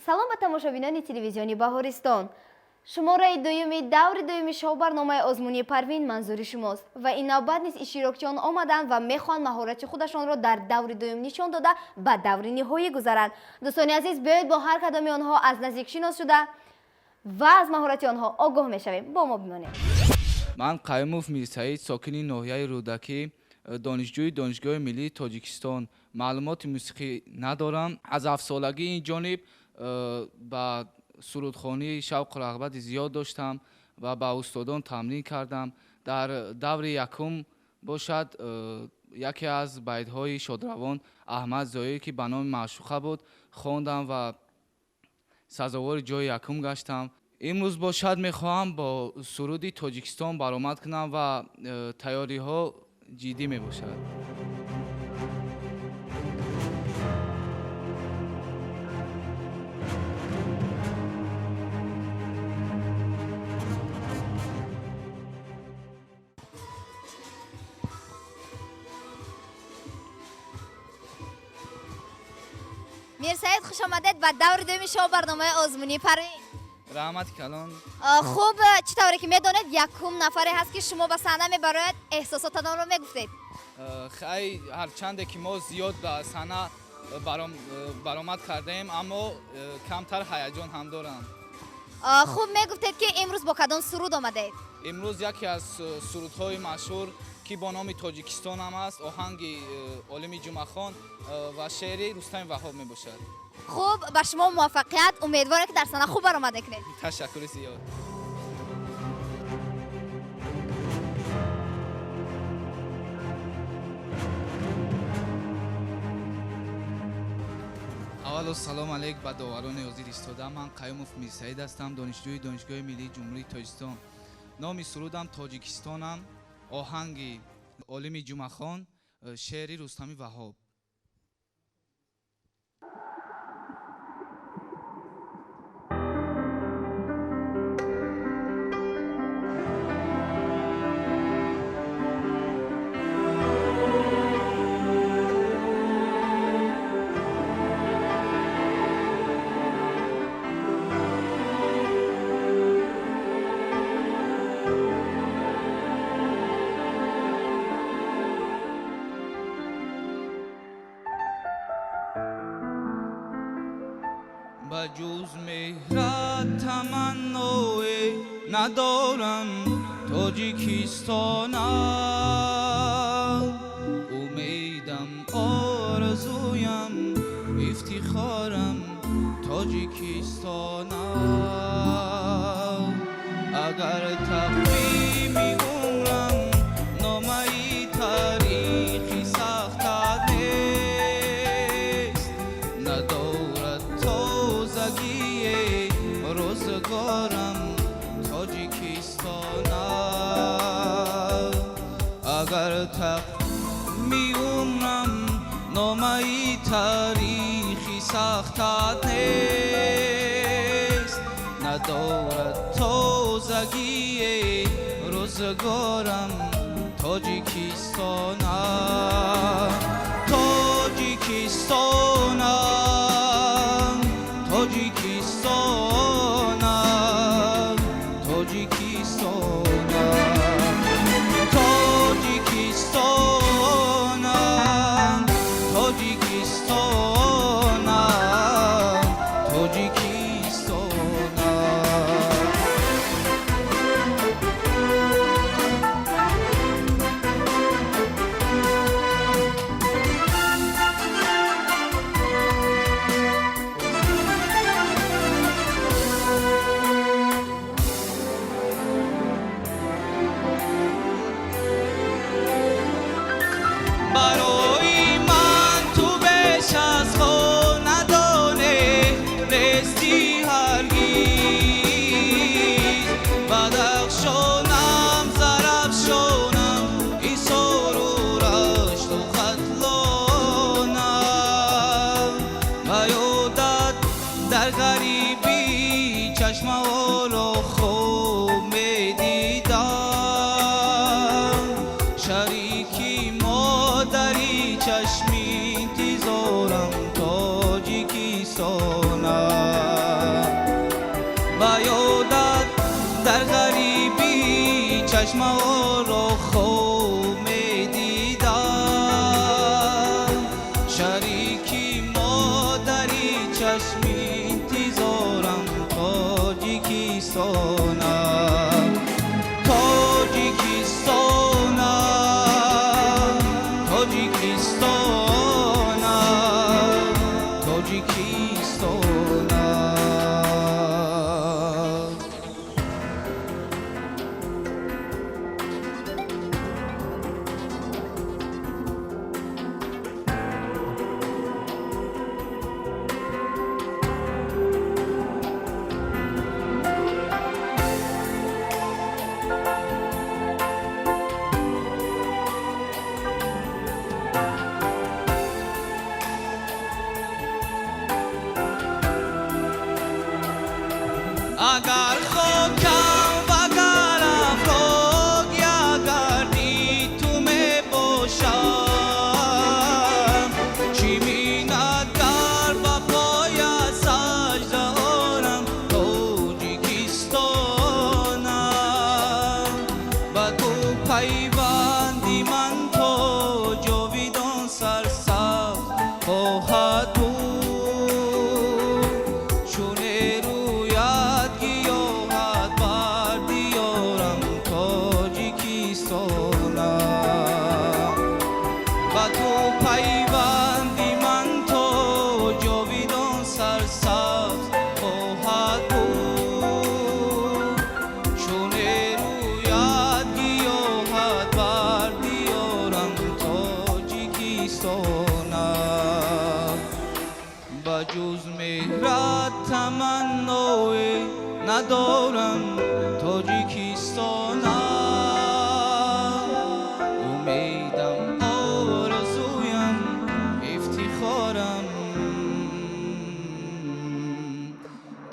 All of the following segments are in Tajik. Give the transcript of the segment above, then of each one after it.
Салом ба тамошобинони телевизиони Баҳористон. Шумораи дуюми даври дуюми шоу барномаи озмунии Парвин манзури шумост ва ин навбат низ иштирокчиён омаданд ва мехоҳанд маҳорати худашонро дар даври дуюм нишон дода, ба даври ниҳоӣ гузаранд. Дӯстони азиз, биёед, бо ҳар кадоми онҳо аз наздик шинос шуда ва аз маҳорати онҳо огоҳ мешавем. Бо мо бимонед. Ман Қаюмов Мирсаид, сокини ноҳияи Рӯдакӣ, донишҷӯи Донишгоҳи миллии Тоҷикистон. Маълумоти мусиқӣ надорам. Аз ҳафтсолагӣ ин ҷониб ба сурудхонӣ шавқу рағбати зиёд доштам ва ба устодон тамрин кардам. Дар даври якум бошад, яке аз байтҳои шодравон Аҳмад Зоир, ки ба номи Маъшуқа буд, хондам ва сазовори ҷои якум гаштам. Имрӯз бошад, мехоҳам бо суруди Тоҷикистон баромад кунам ва тайёриҳо ҷиддӣ мебошад. Мирсаид, хуш омадед ба даври дуюми шоу барномаи озмунии Парвин. Раҳмати калон. Хуб, чӣ тавре ки медонед, якум нафаре ҳаст, ки шумо ба саҳна мебарояд. Эҳсосотатонро мегуфтед. Хай, ҳарчанде ки мо зиёд ба саҳна баромад кардаем, аммо камтар ҳаяҷон ҳам дорам. Хуб, мегуфтед, ки имрӯз бо кадом суруд омадед? Имрӯз яке аз сурудҳои машҳур, ки бо номи Тоҷикистонам аст, оҳанги Олими Ҷумъахон ва шеъри Рустами Ваҳҳоб мебошад. Хуб, ба шумо муваффақият. Умедворем, ки дар саҳна хуб баромад мекунед. Ташаккури зиёд. Аввало салом алейк ба доварони ҳозир истода. Ман Қаюмов Мирсаид ҳастам, донишҷӯи Донишгоҳи миллии Ҷумҳурии Тоҷикистон. Номи сурудам Тоҷикистонам, оҳанги Олими Ҷумъахон, шеъри Рустами Ваҳҳоб. Ба ҷуз меҳрат таманное надорам, Тоҷикистонам. Умедам, орзуям, ифтихорам, Тоҷикистонам. Агар тақвими умрам номаи таърихи сахта нест, надорад тозагие рӯзгорам, Тоҷикистонам. Агар тақвими умрам номаи таърихи сахта нест, надорад тозагие рӯзгорам, Тоҷикистонам. Тоҷикистонам, Тоҷикистонам, Тоҷикистонам, Тоҷикистонам, Тоҷикистонам, Тоҷикистонам. Барои ман ту беш аз хонадоне нести ҳаргиз. Бадахшонам, Зарафшонам, Ҳисору Рашту Хатлонам. Ба ёдат дар ғарибӣ чашмаҳоро хоб медидам. Шарики модари чашми интизорам, Тоҷикистонам. Чашмаҳоро хоб медидам, шарики модари чашми интизорам Тоҷикистонам, Тоҷикистонам, Тоҷикистонам, Тоҷикистонам. Агар хокам вагар афрок ягарди ту мебошам, чӣ минат гар ба поят сажда орам Тоҷикистонам, ба ту пайванди ман то ҷовидон сарсабз хоҳад буд. Чуне рӯяд гиёҳат бар диёрам Тоҷикистонам, ба ту пайванди ман то ҷовидон сарсабз хоҳад буд. Чуне рӯяд гиёҳат бар диёрам Тоҷикистонам, ба ҷуз меҳрат таманное надорам Тоҷикистонам, умедам, орзуям, ифтихорам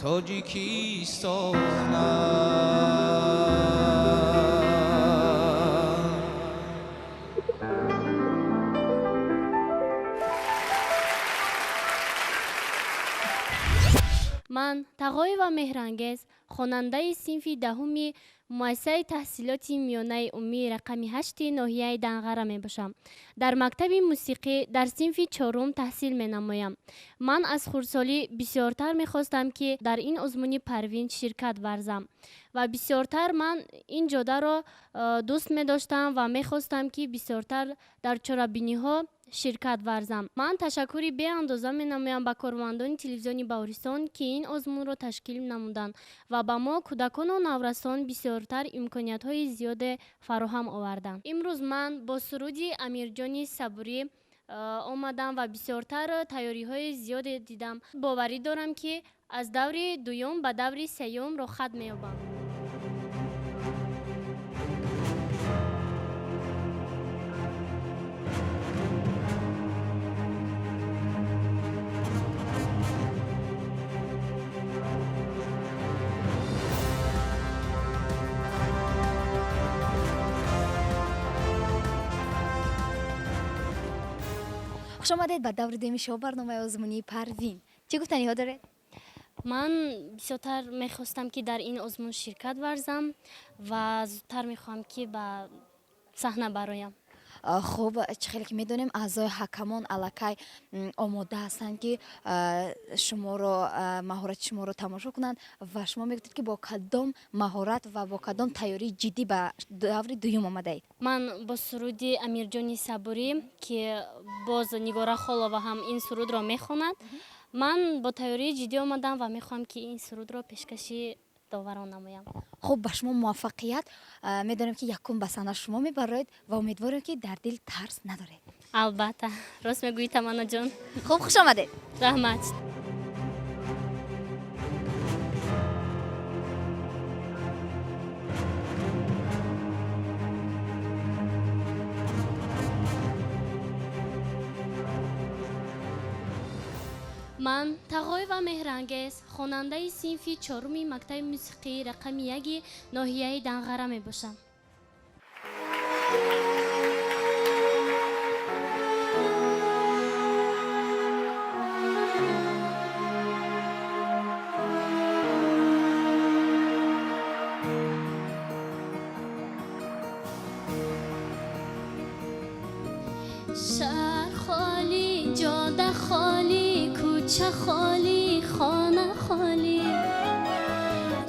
Тоҷикистонам. Ман Тағоева Меҳрангез, хонандаи синфи 10-уми муассисаи таҳсилоти миёнаи умумии рақами 8 ноҳияи Данғара мебошам. Дар мактаби мусиқӣ дар синфи 4 таҳсил менамоям. Ман аз хурдсолӣ бисёртар мехостам, ки дар ин озмуни Парвин ширкат варзам ва бисёртар ман ин ҷодаро дӯст медоштам ва мехостам, ки бисёртар дар чорабиниҳо ширкат варзам. Ман ташаккури беандоза менамоям ба кормандони телевизиони Баҳористон, ки ин озмунро ташкил намуданд ва ба мо кӯдакону наврасон бисёртар имкониятҳои зиёде фароҳам оварданд. Имрӯз ман бо суруди Амирҷони Сабурӣ омадам ва бисёртар тайёриҳои зиёде дидам. Боварӣ дорам, ки аз даври дуюм ба даври сеюм роҳхат меёбам. Хуш омадед ба даври дуюми шоу барномаи озмунии Парвин. Чӣ гуфтаниҳо доред? Ман бисёртар мехостам, ки дар ин озмун ширкат варзам ва зудтар мехоҳам, ки ба саҳна бароям. Хуб, чӣ хеле ки медонем, аъзои ҳакамон аллакай омода ҳастанд, ки шуморо, маҳорати шуморо тамошо кунанд ва шумо мегуфтед, ки бо кадом маҳорат ва бо кадом тайёрии ҷиддӣ ба даври дуюм омадаед? Ман бо суруди Амирҷони Сабурӣ, ки боз Нигора Холова ҳам ин сурудро мехонад, ман бо тайёрии ҷиддӣ омадам ва мехоҳам, ки ин сурудро пешкаши доварон намоям. Хуб, ба шумо муваффақият. Медонем, ки якум ба саҳна шумо мебароед ва умедворем, ки дар дил тарс надоред. Албатта, рост мегӯӣ, Таманноҷон. Хуб, хуш омадед. Раҳмат. Ман Тағоева Меҳрангез, хонандаи синфи 4-уми мактаби мусиқии рақами 1 ноҳияи Данғара мебошам. Кӯча холӣ, хона холӣ,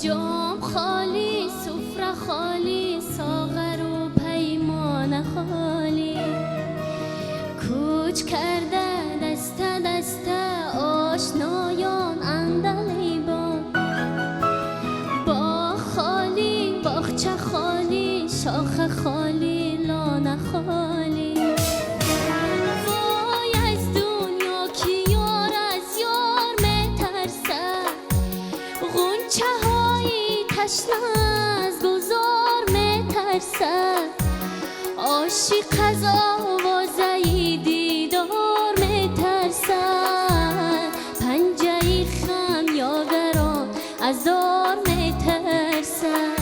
ҷом холӣ, суфра холӣ, соғару паймона холӣ. Кӯч карда даста даста ошноён андалибон. Боғ холӣ, боғча холӣ, шоха холӣ, лона холӣ. Вой аз дунё ки ёр аз ёр метарсад, ғунчаҳои ташна аз гулзор метарсад, ошиқ аз овозаи дидор метарсад, панҷаи хамёгарон аз дор метарсад,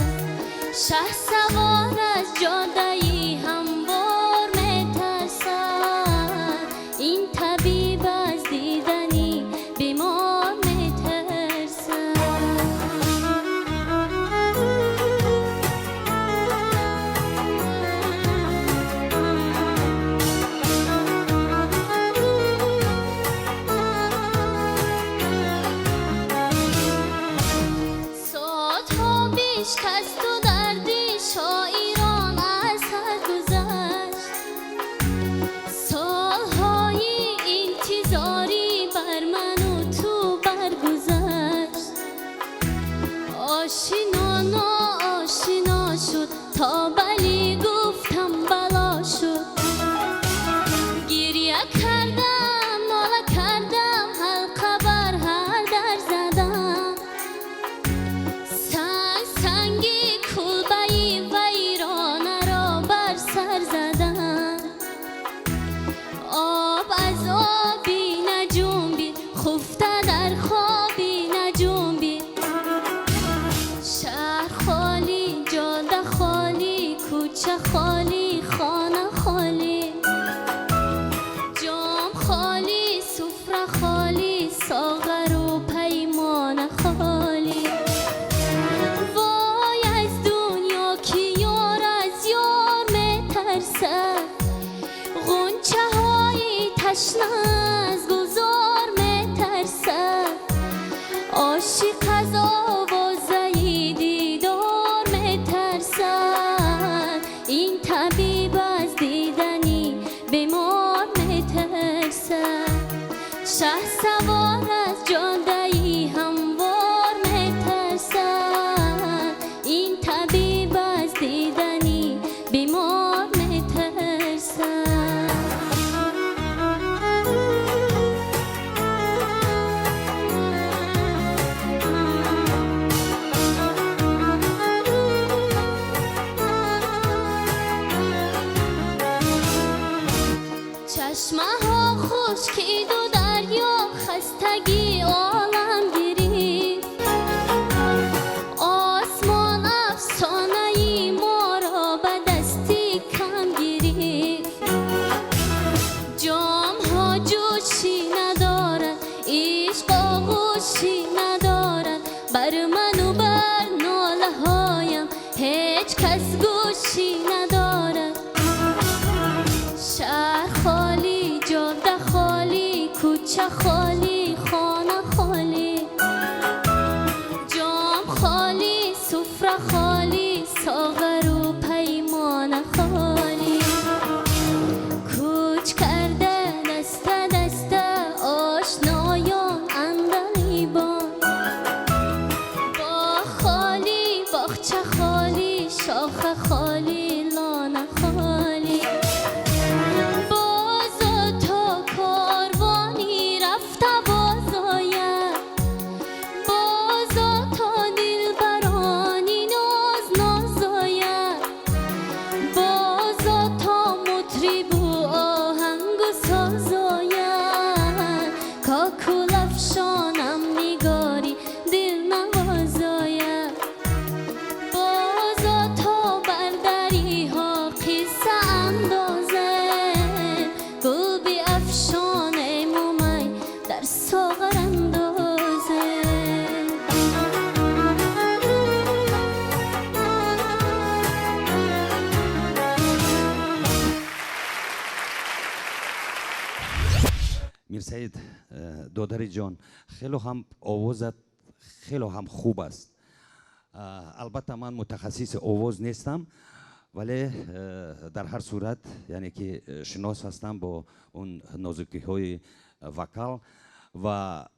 шаҳсувор аз ҷодаи ҳамвор метарсад, ин табиб аз дидани бемор метарсад. Соатҳо бишкасту дарди шоирон аз ҳад гузашт, солҳои интизорӣ бар ману ту баргузашт. Ошино ноошино шуд, то балӣ гуфтам бало шуд. Гиря кардам, нола кардам, ҳалқа бар ҳар дар задам. Санг санги кулбаи вайронаро бар сар задам. Об аз оби наҷунбид, хуфта дар хоби наҷунбид. Шаҳр холӣ, ҷода холӣ, кӯча холӣ, хона холӣ, ҷом холӣ, суфра холӣ, соғару паймона холӣ. Вой аз дунё ки ёр аз ёр метарсад, ғунчаҳои ташна аз гулзор метарсад, ошиқ аз овозаи дидор метарсад, ин табиб аз дидани бемор метарсад, шаҳсувор аз ҷодаи ҳамвор метарсад, ин табиб аз дидани бемор метарсад. Чашмаҳо хушкиду дарё хастагӣ олам гирифт, осмон афсонаи моро ба дасти кам гирифт. Ҷомҳо ҷӯшӣ надорад, ишқ оғӯшӣ надорад, бар ману бар нолаҳоям ҳеҷ кас гӯшӣ надорад. Шаҳр холӣ, ҷода холӣ, кӯча холӣ, хона холӣ, ҷом холӣ, суфра холӣ, соғару паймона холӣ. Кӯч карда даста даста ошноён андалибон. Боғ холӣ, боғча холӣ, шоха холӣ, лона холӣ. Бозу то корвони рафта. Додариҷон, хело ҳам овозат хело ҳам хуб аст. Албатта, ман мутахассиси овоз нестам, вале дар ҳар сурат, яъне ки шинос ҳастам бо он нозукиҳои вокал ва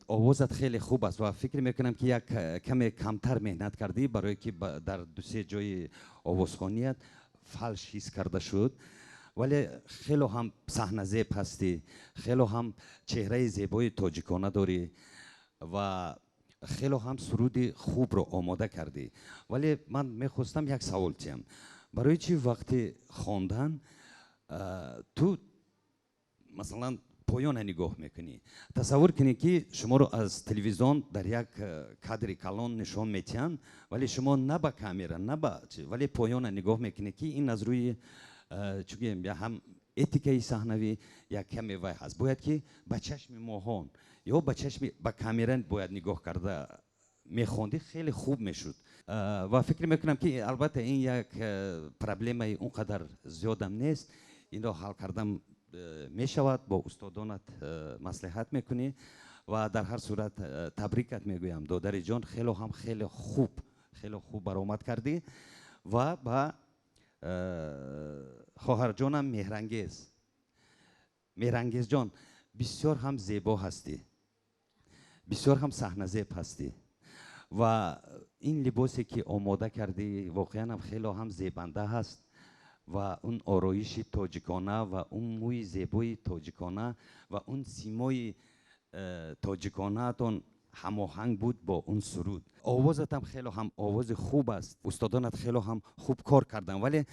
овозат хеле хуб аст ва фикр мекунам, ки як каме камтар меҳнат кардӣ, барое ки дар дусе ҷои овозхоният фальш ҳис карда шуд. Вале хело ҳам саҳназеб ҳастӣ, хело ҳам чеҳраи зебои тоҷикона дорӣ ва хело ҳам суруди хубро омода кардӣ. Вале ман мехостам як савол тиям: барои чӣ вақти хондан ту, масалан, поёна нигоҳ мекунӣ? Тасаввур кунед, ки шуморо аз телевизион дар як кадри калон нишон метиҳанд, вале шумо на ба камера, на ба, вале поёна нигоҳ мекунед, ки ин аз рӯи, чӣ гӯем, ҳам этикаи саҳнавӣ як каме вай ҳаст. Бояд ки ба чашми моҳон ё ба чашми ба камера бояд нигоҳ карда мехондӣ, хеле хуб мешуд. Ва фикр мекунам, ки албатта ин як проблемаи он қадар зиёдам нест, инро ҳал кардан мешавад, бо устодонат маслиҳат мекунӣ. Ва дар ҳар сурат табрикат мегӯям, додариҷон, хело ҳам хеле хуб, хеле хуб баромад кардӣ. Ва ба хоҳарҷонам Меҳрангез. Меҳрангезҷон, бисёр ҳам зебо ҳастӣ, бисёр ҳам саҳназеб ҳастӣ ва ин либосе, ки омода кардӣ, воқеан ҳам хело ҳам зебанда ҳаст ва он ороиши тоҷикона ва он мӯи зебои тоҷикона ва он симои тоҷиконаатон ҳамоҳанг буд бо он суруд. Овозатам хело ҳам овози хуб аст, устодонат хело ҳам хуб кор карданд, вале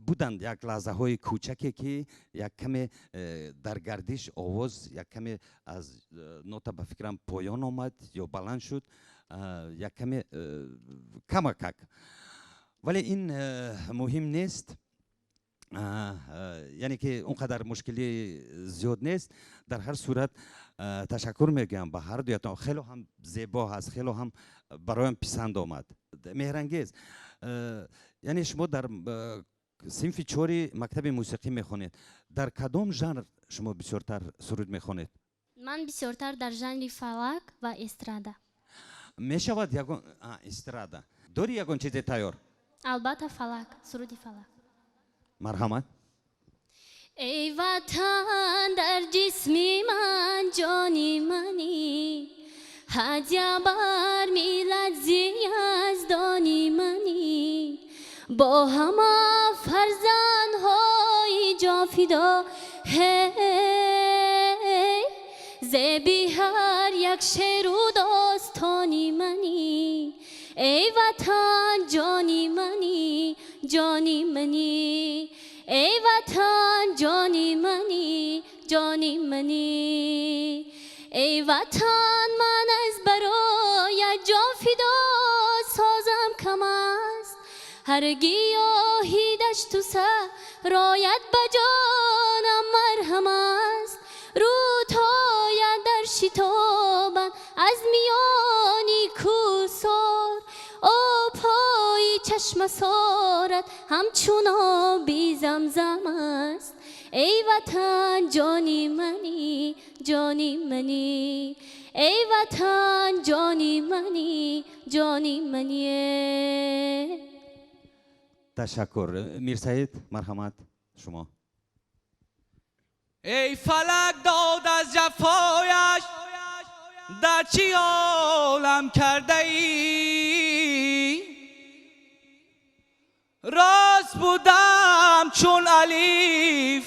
буданд як лаҳзаҳои кӯчаке, ки як каме дар гардиш овоз як каме аз нота, ба фикрам, поён омад ё баланд шуд як каме, камакак, вале ин муҳим нест, яъне ки он қадар мушкилӣ зиёд нест. Дар ҳар сурат ташаккур мегӯям ба ҳар дуятон. Хело ҳам зебо ҳаст, хело ҳам бароям писанд омад. Меҳрангез, яъне шумо дар синфи чори мактаби мусиқӣ мехонед. Дар кадом жанр шумо бисёртар суруд мехонед? Ман бисёртар дар жанри фалак ва эстрада. Мешавад ягон эстрада дорӣ, ягон чизе тайёр? Албатта, фалак, суруди фалак. Марҳамат. Эй ватан, дар ҷисми ман ҷони манӣ, ҳадя бар миллат зи яздони манӣ, бо ҳама фарзандҳои ҷонфидо, ҳей, зеби ҳар як шеру достони манӣ. Эй ватан, ҷони манӣ, ҷони манӣ, эй ватан, ҷони манӣ, ҷони манӣ. Эй ватан, ман аз бароят ҷон фидо созам кам аст, ҳар гиёҳи дашту саҳроят ба ҷонам марҳам аст. Рӯдҳоят дар шитобанд аз миёни кӯҳсор, обҳои чашмасорат ҳамчун оби замзам аст. Эй ватан, ҷони манӣ, ҷони манӣ, эй ватан, ҷони манӣ, ҷони манӣ. Ташаккур. Мирсаид, марҳамат, шумо. Эй фалак, дод аз ҷафояш дар чӣ олам кардаӣ? Рост будам чун алиф,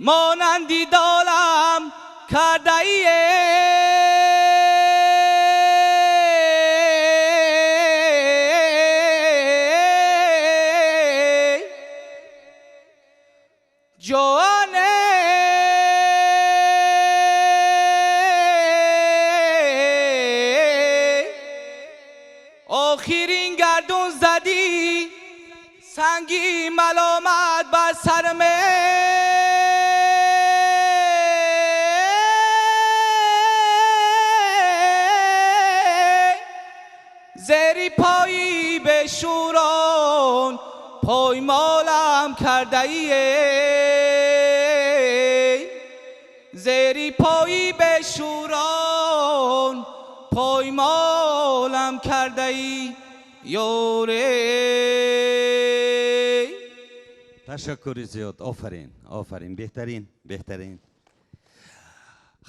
монанди долам кардаӣ. Ҷоне, охирин гардун задӣ санги маломат бар сарме. Зери пои бешӯрон поймолам кардаӣ, зери пои бешӯрон. ҳолам кардаӣ ёре. Ташаккури зиёд, офарин, офарин, беҳтарин, беҳтарин.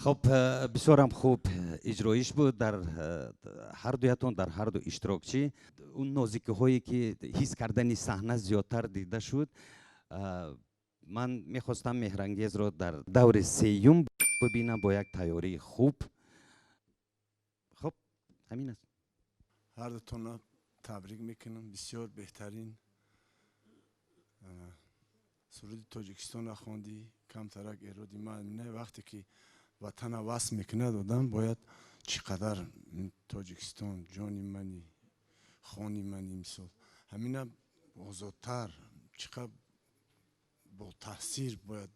Хуб, бисёрам хуб иҷроиш буд дар ҳар дуятон, дар ҳар ду иштирокчӣ. Он нозикиҳое ки ҳис кардани саҳна зиёдтар дида шуд. Ман мехостам Меҳрангезро дар даври сеюм бибинам бо як тайёрии хуб. Хуб, ҳамин аст. Ҳар дутона табрик мекунам, бисёр беҳтарин. Суруди Тоҷикистонро хондӣ, камтарак эроди ман не, вақте ки ватана васф мекунад одам, бояд чӣ қадар Тоҷикистон ҷони мани, хони мани, мисол, ҳамина озодтар, чӣ қадр бо таъсир бояд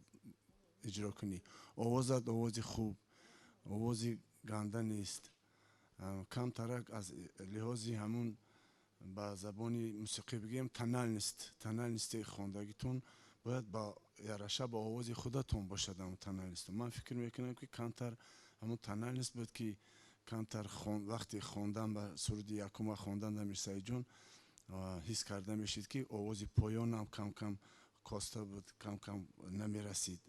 иҷро кунӣ. Овозат овози хуб, овози ганда нест. Камтарак аз лиҳози ҳамун, ба забони мусиқӣ бигӯем, тональность, тональности хондагитон бояд ба яраша ба овози худатон бошад. Ҳамун тональность, ман фикр мекунам, ки камтар ҳамун тональность буд, ки камтар вақти хондан ба суруди якума хондан дар Мирсаидҷон ҳис карда мешид, ки овози поёнам кам кам коста буд, кам кам намерасид,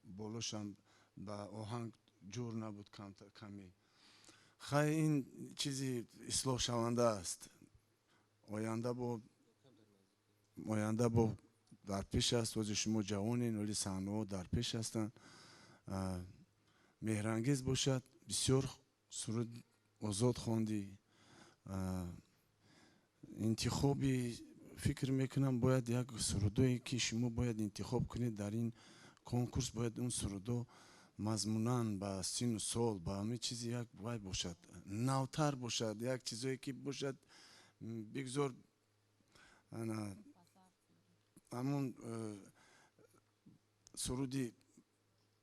болошам ба оҳанг ҷур набуд каме. Хай, ин чизи ислоҳшаванда аст, оянда бо дар пеш аст. Ози шумо ҷавонен, оли саҳнаҳо дар пеш ҳастанд. Меҳрангез бошад, бисёр суруд озод хондӣ. Интихоби, фикр мекунам, бояд як сурудое ки шумо бояд интихоб кунед дар ин конкурс, бояд он сурудо мазмунан ба сину сол, ба ҳамин чизи як вай бошад, навтар бошад, як чизое ки бошад, бигзор ҳамун суруди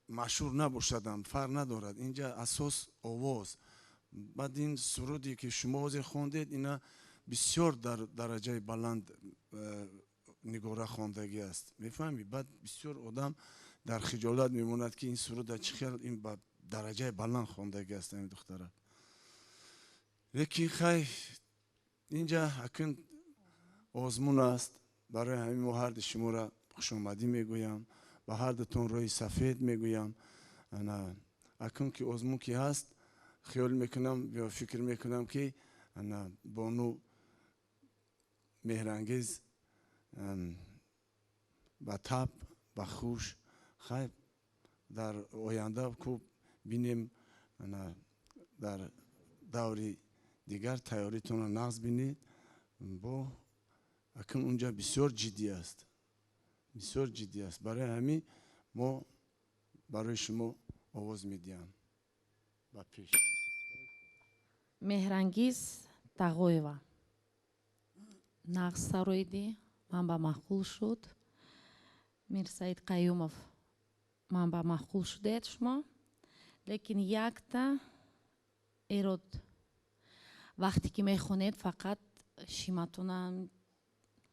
машҳур набошадам, фарқ надорад, инҷа асос овоз. Баъд ин суруде ки шумо ҳозир хондед, ина бисёр дар дараҷаи баланд Нигора хондагӣ аст, мефаҳмӣ? Баъд бисёр одам дар хиҷолат мемонад, ки ин суруда чӣ хел ин ба дараҷаи баланд хондагӣ аст ин духтара. Лекин хай, инҷа акн озмун аст. Барои ҳамин мо ҳарди шуморо хушомадӣ мегӯям, ба ҳардутон роҳи сафед мегӯям. Акн ки озмун ки ҳаст, хиёл мекунам ё фикр мекунам, ки бону Меҳрангез ба таб ба хуш. Хай, дар оянда ку бинем, дар даври дигар тайёритонро нағз бинед. Бо акн унҷа бисёр ҷиддӣ аст, бисёр ҷиддӣ аст. Барои ҳамин мо барои шумо овоз медиҳам. Ба пеш! Меҳрангиз Тағоева, нағз сароидӣ, ман ба маъқул шуд. Мирсаид Қаюмов, ман ба маъқул шудед шумо, лекин якта эрод: вақте ки мехонед, фақат шиматона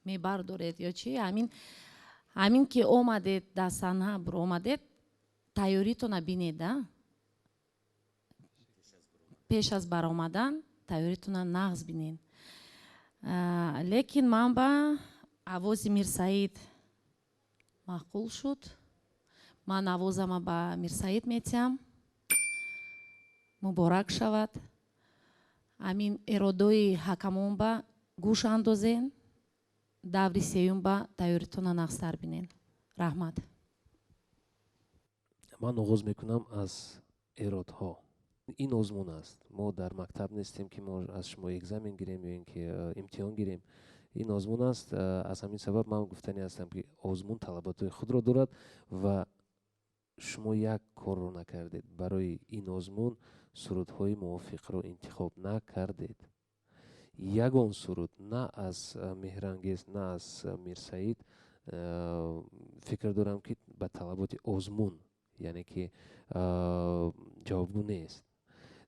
мебардоред ё чи. Ҳамин ки омадед, дар саҳна омадед, тайёритона бинед, а пеш аз баромадан тайёритона нағз бинед. Лекин ман ба овози Мирсаид маъқул шуд, ман овозама ба Мирсаид метиҳам. Муборак шавад. Ҳамин эродои ҳакамон ба гӯш андозен, даври сеюм ба тайёритона нағзтар бинен. Раҳмат. Ман оғоз мекунам аз эродҳо. Ин озмун аст, мо дар мактаб нестем, ки мо аз шумо экзамен гирем ё ин ки имтиҳон гирем. Ин озмун аст. Аз ҳамин сабаб ман гуфтанӣ ҳастам, ки озмун талаботҳои худро дорад ва шумо як корро накардед: барои ин озмун сурудҳои мувофиқро интихоб накардед. Ягон суруд на аз Меҳрангез, на аз Мирсаид, фикр дорам, ки ба талаботи озмун, яъне ки ҷавобгӯ нест,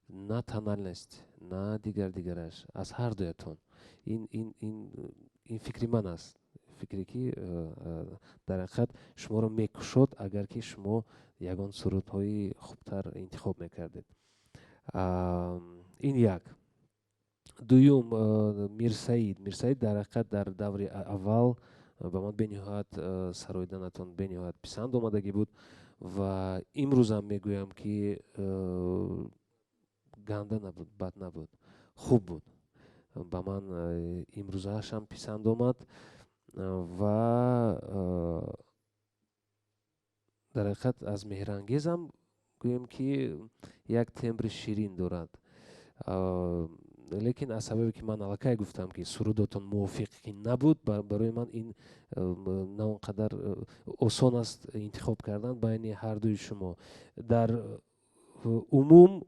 на тональность, на дигар дигараш аз ҳар дуятон. Ин фикри ман аст, фикре ки дар ҳақиқат шуморо мекушод, агар ки шумо ягон сурудҳои хубтар интихоб мекардед. Ин як. Дуюм, Мирсаид. Мирсаид дар ҳақиқат дар даври аввал ба ман бениҳоят сароиданатон бениҳоят писанд омадагӣ буд ва имрӯзам мегӯям, ки ганда набуд, бад набуд, хуб буд. Ба ман имрӯзаашам писанд омад ва дар ҳақиқат аз Меҳрангезам гӯем, ки як тембри ширин дорад, лекин аз сабабе ки ман аллакай гуфтам, ки сурудотон мувофиқ ки набуд, барои ман ин на он қадар осон аст интихоб кардан байни ҳардуи шумо. Дар умум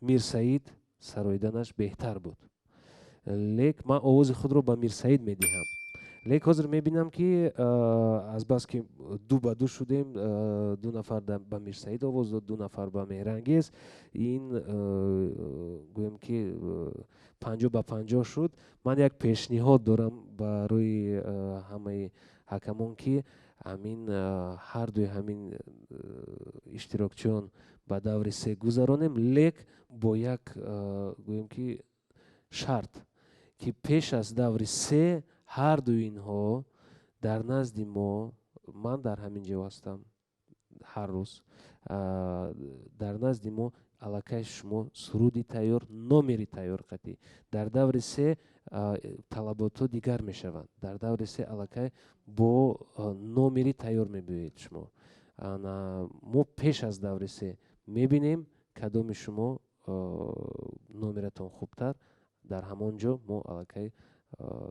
Мирсаид сароиданаш беҳтар буд, лек ман овози худро ба Мирсаид медиҳам. Лек ҳозир мебинам, ки азбаски ду ба ду шудем, ду нафар ба Мирсаид овоз дод, ду нафар ба Меҳрангез, ин гӯем ки 50 ба 50 шуд. Ман як пешниҳод дорам барои ҳамаи ҳакамон, ки ҳамин ҳардуи ҳамин иштирокчиён ба даври се гузаронем, лек бо як гӯем ки шарт, ки пеш аз даври се ҳардуи инҳо дар назди мо, ман дар ҳамин ҷо ҳастам ҳар рӯз, дар назди мо аллакай шумо суруди тайёр, номери тайёр қатӣ. Дар даври се талаботҳо дигар мешаванд. Дар даври се аллакай бо номери тайёр мебиёед шумо. Мо пеш аз даври се мебинем, кадоми шумо номератон хубтар. Дар ҳамон ҷо мо аллакай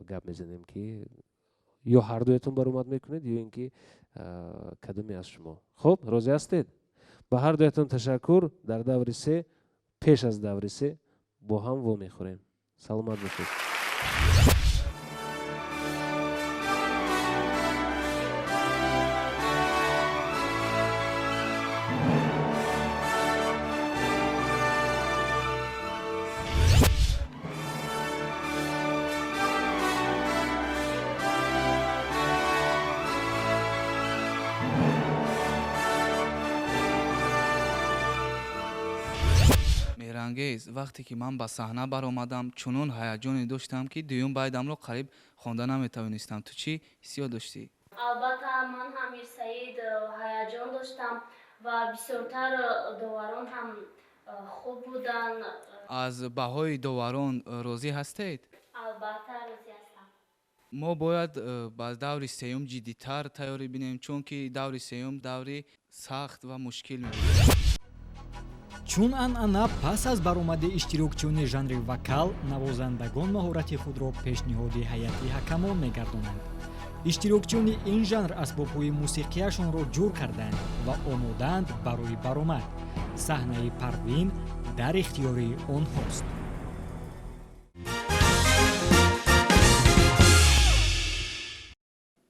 гап мезанем, ки ё ҳардуятон баромад мекунед, ё ин ки кадоме аз шумо. Хуб, розӣ ҳастед? Ба ҳардуятон ташаккур. Дар даври се, пеш аз даври се бо ҳам вомехӯрем. Саломат бошед. Меҳрангез, вақте ки ман ба саҳна баромадам, чунон ҳаяҷоне доштам, ки дуюм байдамро қариб хонда наметавонистам. Ту чӣ ҳиссиёт доштӣ? Албатта, ман ҳам, Мирсаид, ҳаяҷон доштам ва бисёртар доварон ҳам хуб буданд. Аз баҳои доварон розӣ ҳастед? Албатта, розӣ ҳастам. Мо бояд ба даври сеюм ҷиддитар тайёрӣ бинем, чунки даври сеюм даври сахт ва мушкил мебошад. Чун анъана, пас аз баромади иштирокчиёни жанри вокал, навозандагон маҳорати худро пешниҳоди ҳайати ҳакамон мегардонанд. Иштирокчиёни ин жанр асбобҳои мусиқияшонро ҷур карданд ва омодаанд барои баромад. Саҳнаи Парвин дар ихтиёри онҳост.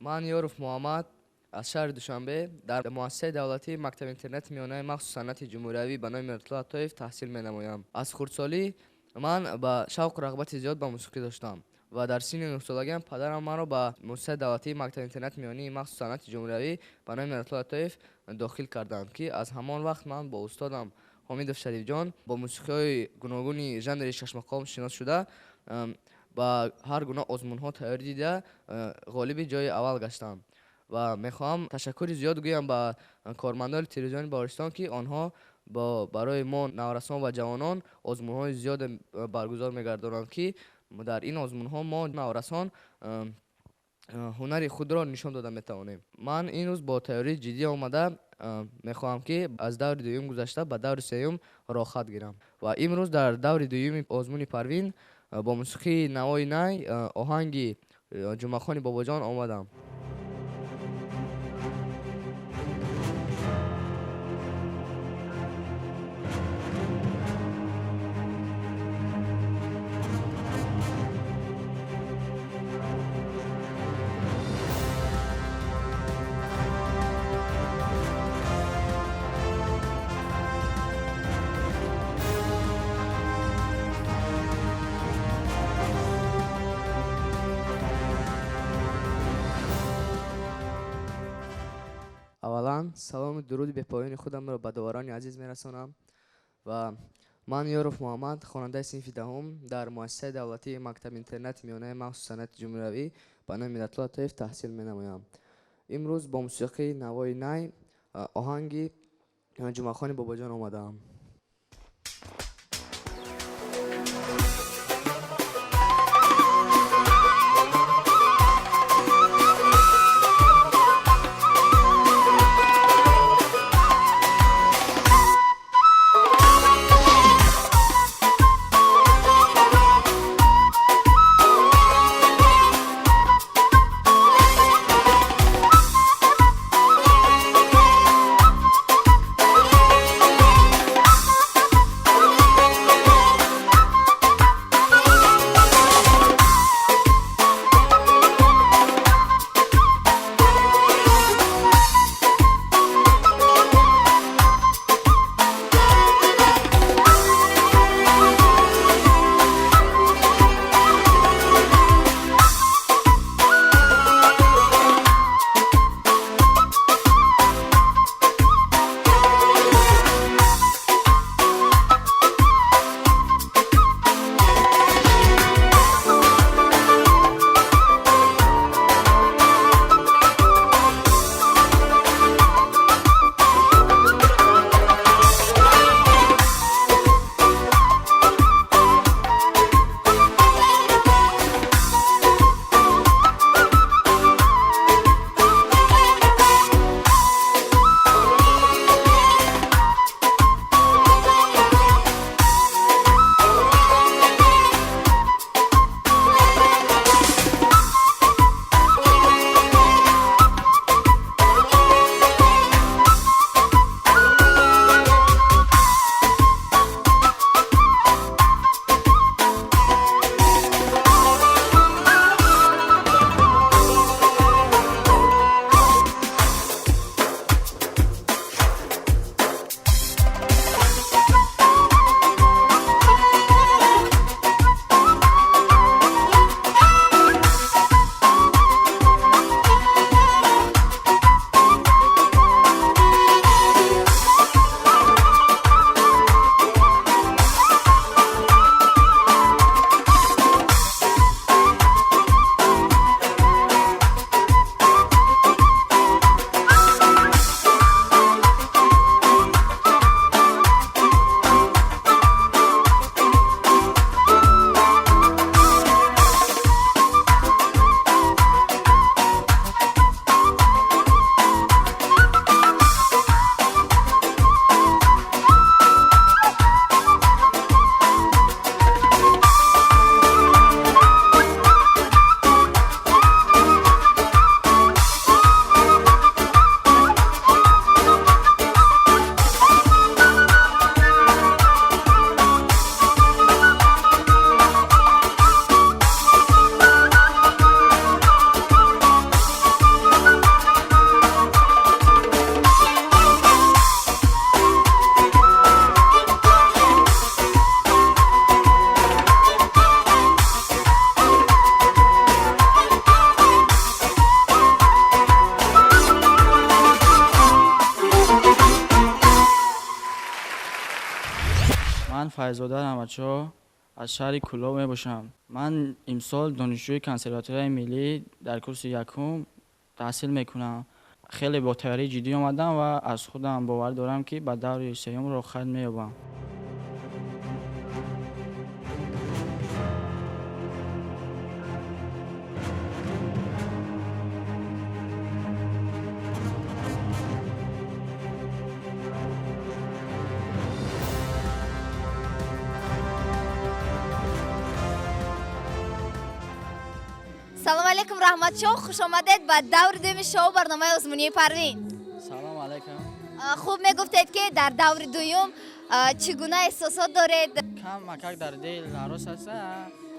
Ман Ёров Муҳаммад аз шаҳри Душанбе, дар муассисаи давлатии мактаби интернати миёнаи махсус санъати ҷумҳуриявӣ ба номи Мирзатулло Атоев таҳсил менамоям. Аз хурдсолӣ ман ба шавқу рағбати зиёд ба мусиқӣ доштам ва дар синни 9-солагиам падарам маро ба муассисаи давлатии мактаби интернати миёнии махсус санъати ҷумҳуриявӣ ба номи Мирзатулло Атоев дохил карданд, ки аз ҳамон вақт ман бо устодам Ҳомидов Шарифҷон бо мусиқиҳои гуногуни жанри шашмақом шинос шуда, ба ҳар гуна озмунҳо тайёрӣ дида, ғолиби ҷои аввал гаштам. Ва мехоҳам ташаккури зиёд гӯям ба кормандони телевизиони Баҳористон, ки онҳо барои мо наврасон ва ҷавонон озмунҳои зиёде баргузор мегардонанд, ки дар ин озмунҳо мо наврасон ҳунари худро нишон дода метавонем. Ман ин рӯз бо тайёрии ҷиддӣ омада, мехоҳам, ки аз даври дуюм гузашта, ба даври сеюм роҳхат гирам. Ва имрӯз дар даври дуюми озмуни Парвин бо мусиқии Навои най, оҳанги Ҷумъахони Бобоҷон омадам. Аввалан, салому дуруди бепоёни худамро ба доварони азиз мерасонам ва Ман Ёров Муҳаммад, хонандаи синфи 10 дар муассисаи давлатии мактаби-интернати миёнаи махсуси санъати ҷумҳуриявӣ ба номи Миллатулло Атоев таҳсил менамоям. Имрӯз бо мусиқии навои най оҳанги Ҷумъахони Бобоҷон омадаам. Ман Файзода Раҳматшоҳ аз шаҳри Кӯлоб мебошам. Ман имсол донишҷӯи консерваторияи миллӣ дар курси якум таҳсил мекунам. Хеле бо тайёрии ҷиддӣ омадам ва аз худам бовар дорам, ки ба даври сеюм роҳхат меёбам. Салом алейкум, Раҳматшоҳ, хуш омадед ба даври дуюми шоу барномаи озмунии Парвин. Салом алейкум. Хуб, мегуфтед, ки дар даври дуюм чӣ гуна эҳсосот доред? Кам макак дар дил ҳарос аст,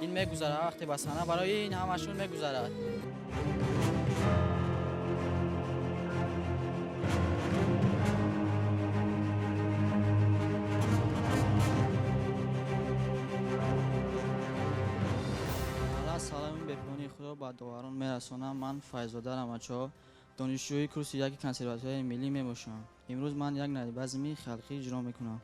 ин мегузарад, вақте ба саҳна барои ин ҳамашон мегузарад. Саломи бепоёни худро ба доварон мерасонам. Ман Файзода Раҳматшоҳ, донишҷӯи курси яки консерваторияи миллӣ мебошам. Имрӯз ман як найбазми халқӣ иҷро мекунам.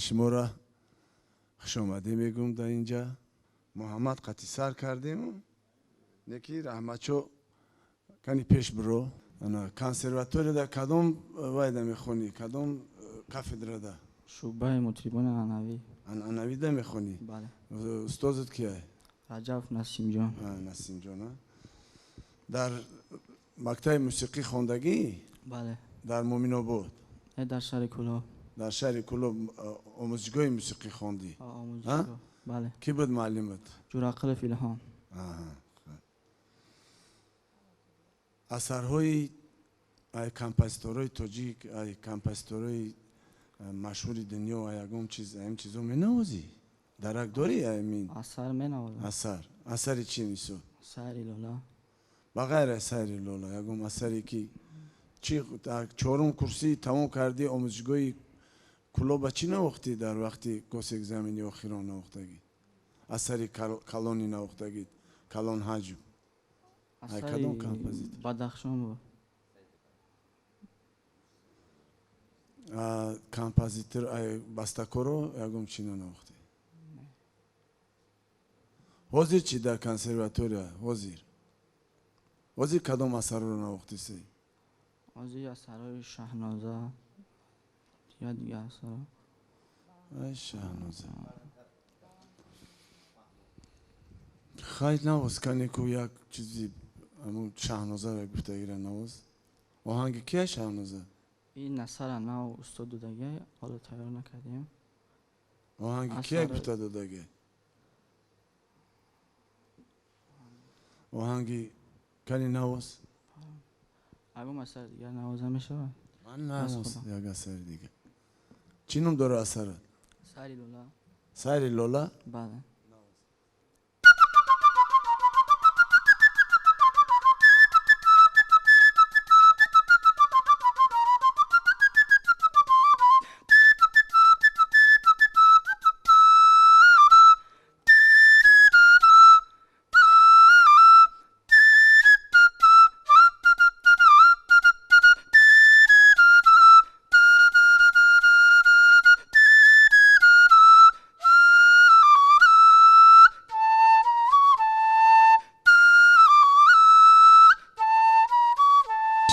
Шуморо хушомадӣ мегӯм дар инҷа. Муҳаммад қатъи сар кардем, неки раҳматчо кани пеш биро. Консерваторияда кадом вайда мехонӣ, кадом кафедрада? Шӯъбаи мутрибони анъанавӣ. Анъанавида мехонӣ? Бале. Устозат кия? Раҷаб Насимҷон. Насимҷон. Дар мактаби мусиқӣ хондагӣ? Бале. Дар Муминобод? Не, дар шаҳри Кӯлоб. Дар шаҳри Кӯлоб омӯзишгоҳи мусиқӣ хондӣ? Омӯзишгоҳ, бале. Кӣ буд муаллимат? Ҷурақулов Илҳом. Асарҳои ай композиторои тоҷик, ай композиторои машҳури дунё, ай ягон чиз, ин чизо менавозӣ? Дарак дорӣ аймин? Асар менавозам. Асар. Асари чӣ мисол? Сайри Лола. Ба ғайр аз Сайри Лола, ягон асаре ки чӣ дар чорум курсӣ тамом кардӣ омӯзишгоҳи Кӯлоба чӣ навохтӣ дар вақти госэкзамени охирон навохтагӣ? Асари калони навохтагӣ, калон ҳаҷм. Ай кадом композитор? Бадахшон буд. Композитор ай бастакоро ягон чӣ нанавохтӣ? Ҳозир чӣ дар консерватория? Ҳозир? Ҳозир кадом асарро навохтисӣ? Ҳозир асарҳои Шаҳноза ё дигар асарҳо. Ай Шаҳноза. Хай навоз кане ку як чизи ҳамун Шаҳнозаро гуфтагира навоз. Оҳанги кия Шаҳноза? Ин асара нав устод додагӣ, ҳоло тайёр накардем. Оҳанги кия гуфта додагӣ? Оҳанги кани навоз? Ягон асари дигар навоза мешавад? Ман навоз як асари дигар. Чӣ ном дора асарат? Сайри Лола. Сайри Лола? Бале.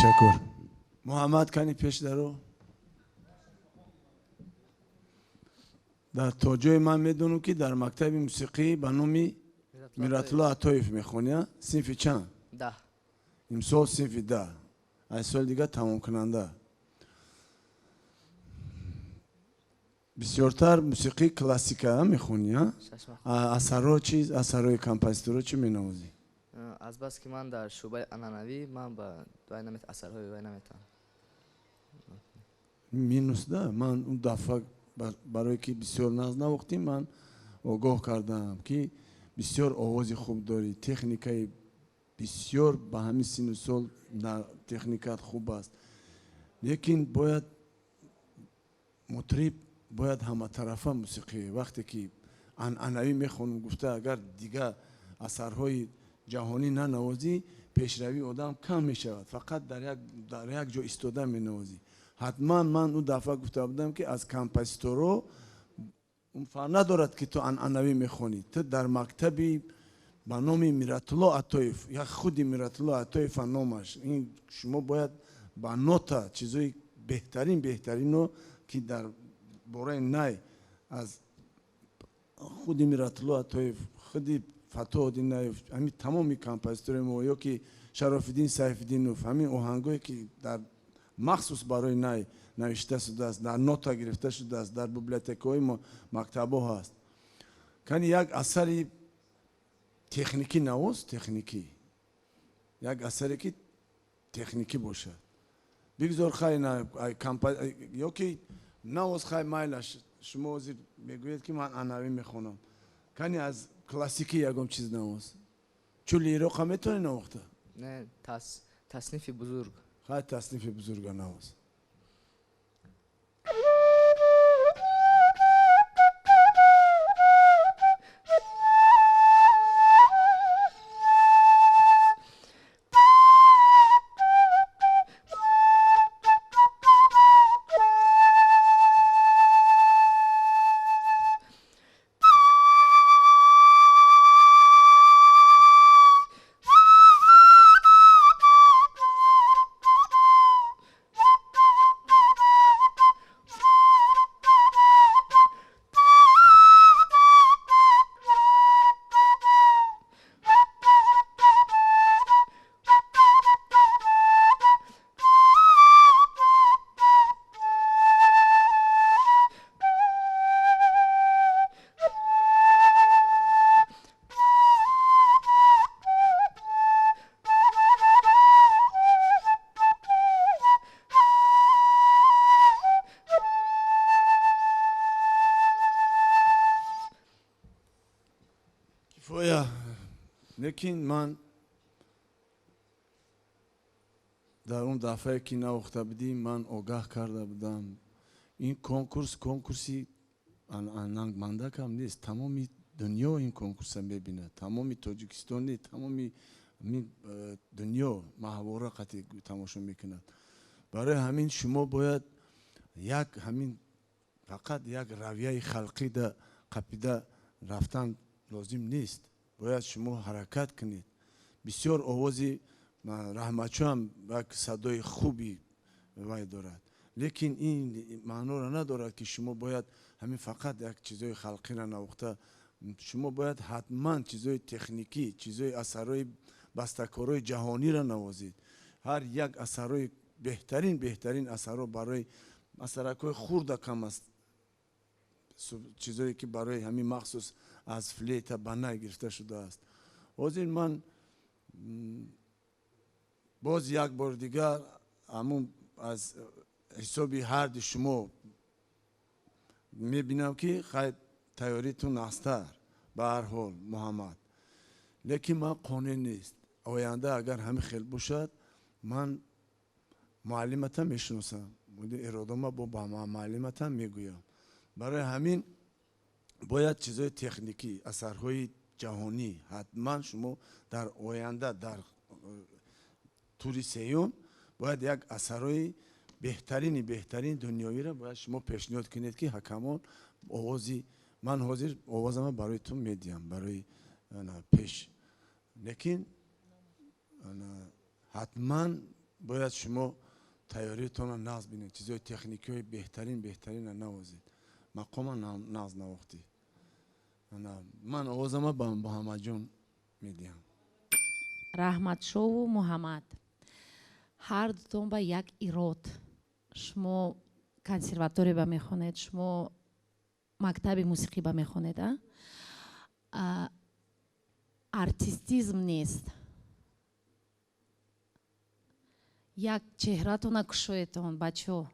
Ташаккур. Муҳаммад кани пеш даро? Дар то ҷое ман медонам ки дар мактаби мусиқӣ ба номи Миратулло Атоев мехонӣ, синфи чанд? 10. Имсол синфи 10. Аз соли дигар тамомкунанда. Бисёртар мусиқии классика мехонӣ, асарҳо чӣ, асарҳои композиторо чӣ менавозӣ? Азбаски ман дар шӯъбаи анъанавӣ, ман ба асарҳои вай наметавонам. Минус да, ман он дафъа барое ки бисёр нағз навохтем, ман огоҳ кардам ки бисёр овози хуб дорӣ, техникаи бисёр ба ҳамин сину сол техникат хуб аст. Лекин бояд мутриб бояд ҳаматарафа мусиқӣ. Вақте ки анъанавӣ мехонам гуфта, агар дигар асарҳои ҷаҳонӣ нанавозӣ, пешравии одам кам мешавад. Фақат дар як ҷо истода менавозӣ. Ҳатман ман он дафъа гуфта будам ки аз композиторо фарқ надорад ки ту анъанавӣ мехонӣ. Ту дар мактаби ба номи Миратулло Атоев, як худи Миратулло Атоева номаш. Ин шумо бояд ба нота чизои беҳтарин беҳтарино ки дар бораи най аз худи Миратулло Атоев, худи Фаттоҳ Одинаев, ҳамин тамоми композиторои мо ё ки Шарофиддин Сайфиддинов, ҳамин оҳангое ки дар махсус барои най навишта шудааст, дар нота гирифта шудааст, дар библиотекаҳои мактабҳо ҳаст. Кани як асари техникӣ навоз, техникӣ. Як асаре ки техникӣ бошад. Бигзор хай ё ки навоз хай майлаш, шумо ҳозир мегӯед ки ман анъанавӣ мехонам. Кани аз классикӣ ягон чиз навоз. Чули Ироқа метавонӣ навохта? Не, таснифи бузург. Хай таснифи бузурга навоз. Лекин ман дар он дафъае ки навохта будӣ, ман огаҳ карда будам. Ин конкурс конкурси нангмандакам нест. Тамоми дунё ин конкурса мебинад. Тамоми Тоҷикистон не, тамоми дунё маҳвора қатъи тамошо мекунад. Барои ҳамин шумо бояд як ҳамин фақат як равияи халқида қапида рафтан лозим нест. Бояд шумо ҳаракат кунед. Бисёр овози Раҳматшоҳам як садои хуби вай дорад. Лекин ин маъноро надорад, ки шумо бояд ҳамин фақат як чизои халқиро навохта. Шумо бояд ҳатман чизои техникӣ, чизои асарҳои бастакорҳои ҷаҳониро навозед. Ҳар як асарҳои беҳтарин, беҳтарин асарҳо барои асаракҳои хурда кам аст. Чизое ки барои ҳамин махсус аз флейта ба най гирифта шудааст. Ҳозир ман боз як бор дигар ҳамун аз ҳисоби ҳарди шумо мебинам, ки хай тайёритун астар ба ҳар ҳол Муҳаммад. Лекин ман қонеъ нест. Оянда агар ҳамин хел бошад, ман муаллимата мешиносам. Иродома бо ба муаллимата мегӯям. Барои ҳамин бояд чизои техникӣ, асарҳои ҷаҳонӣ ҳатман шумо дар оянда дар тури сеюм бояд як асарҳои беҳтарини беҳтарин дунёвиро бояд шумо пешниҳод кунед, ки ҳакамон овози ман ҳозир овозама барои ту медиҳам барои пеш. Лекин ҳатман бояд шумо тайёритонро нағз бинед, чизои техникиҳои беҳтарин беҳтаринро навозед. Мақома нағз навохтӣ. Ман овозама ба Муҳаммадҷон медиҳам. Раҳматшову Муҳаммад, ҳар дутон ба як ирод. Шумо консерватория ба мехонед, шумо мактаби мусиқӣ ба мехонед, а? Артистизм нест. Як чеҳратона кушоетон, бачо.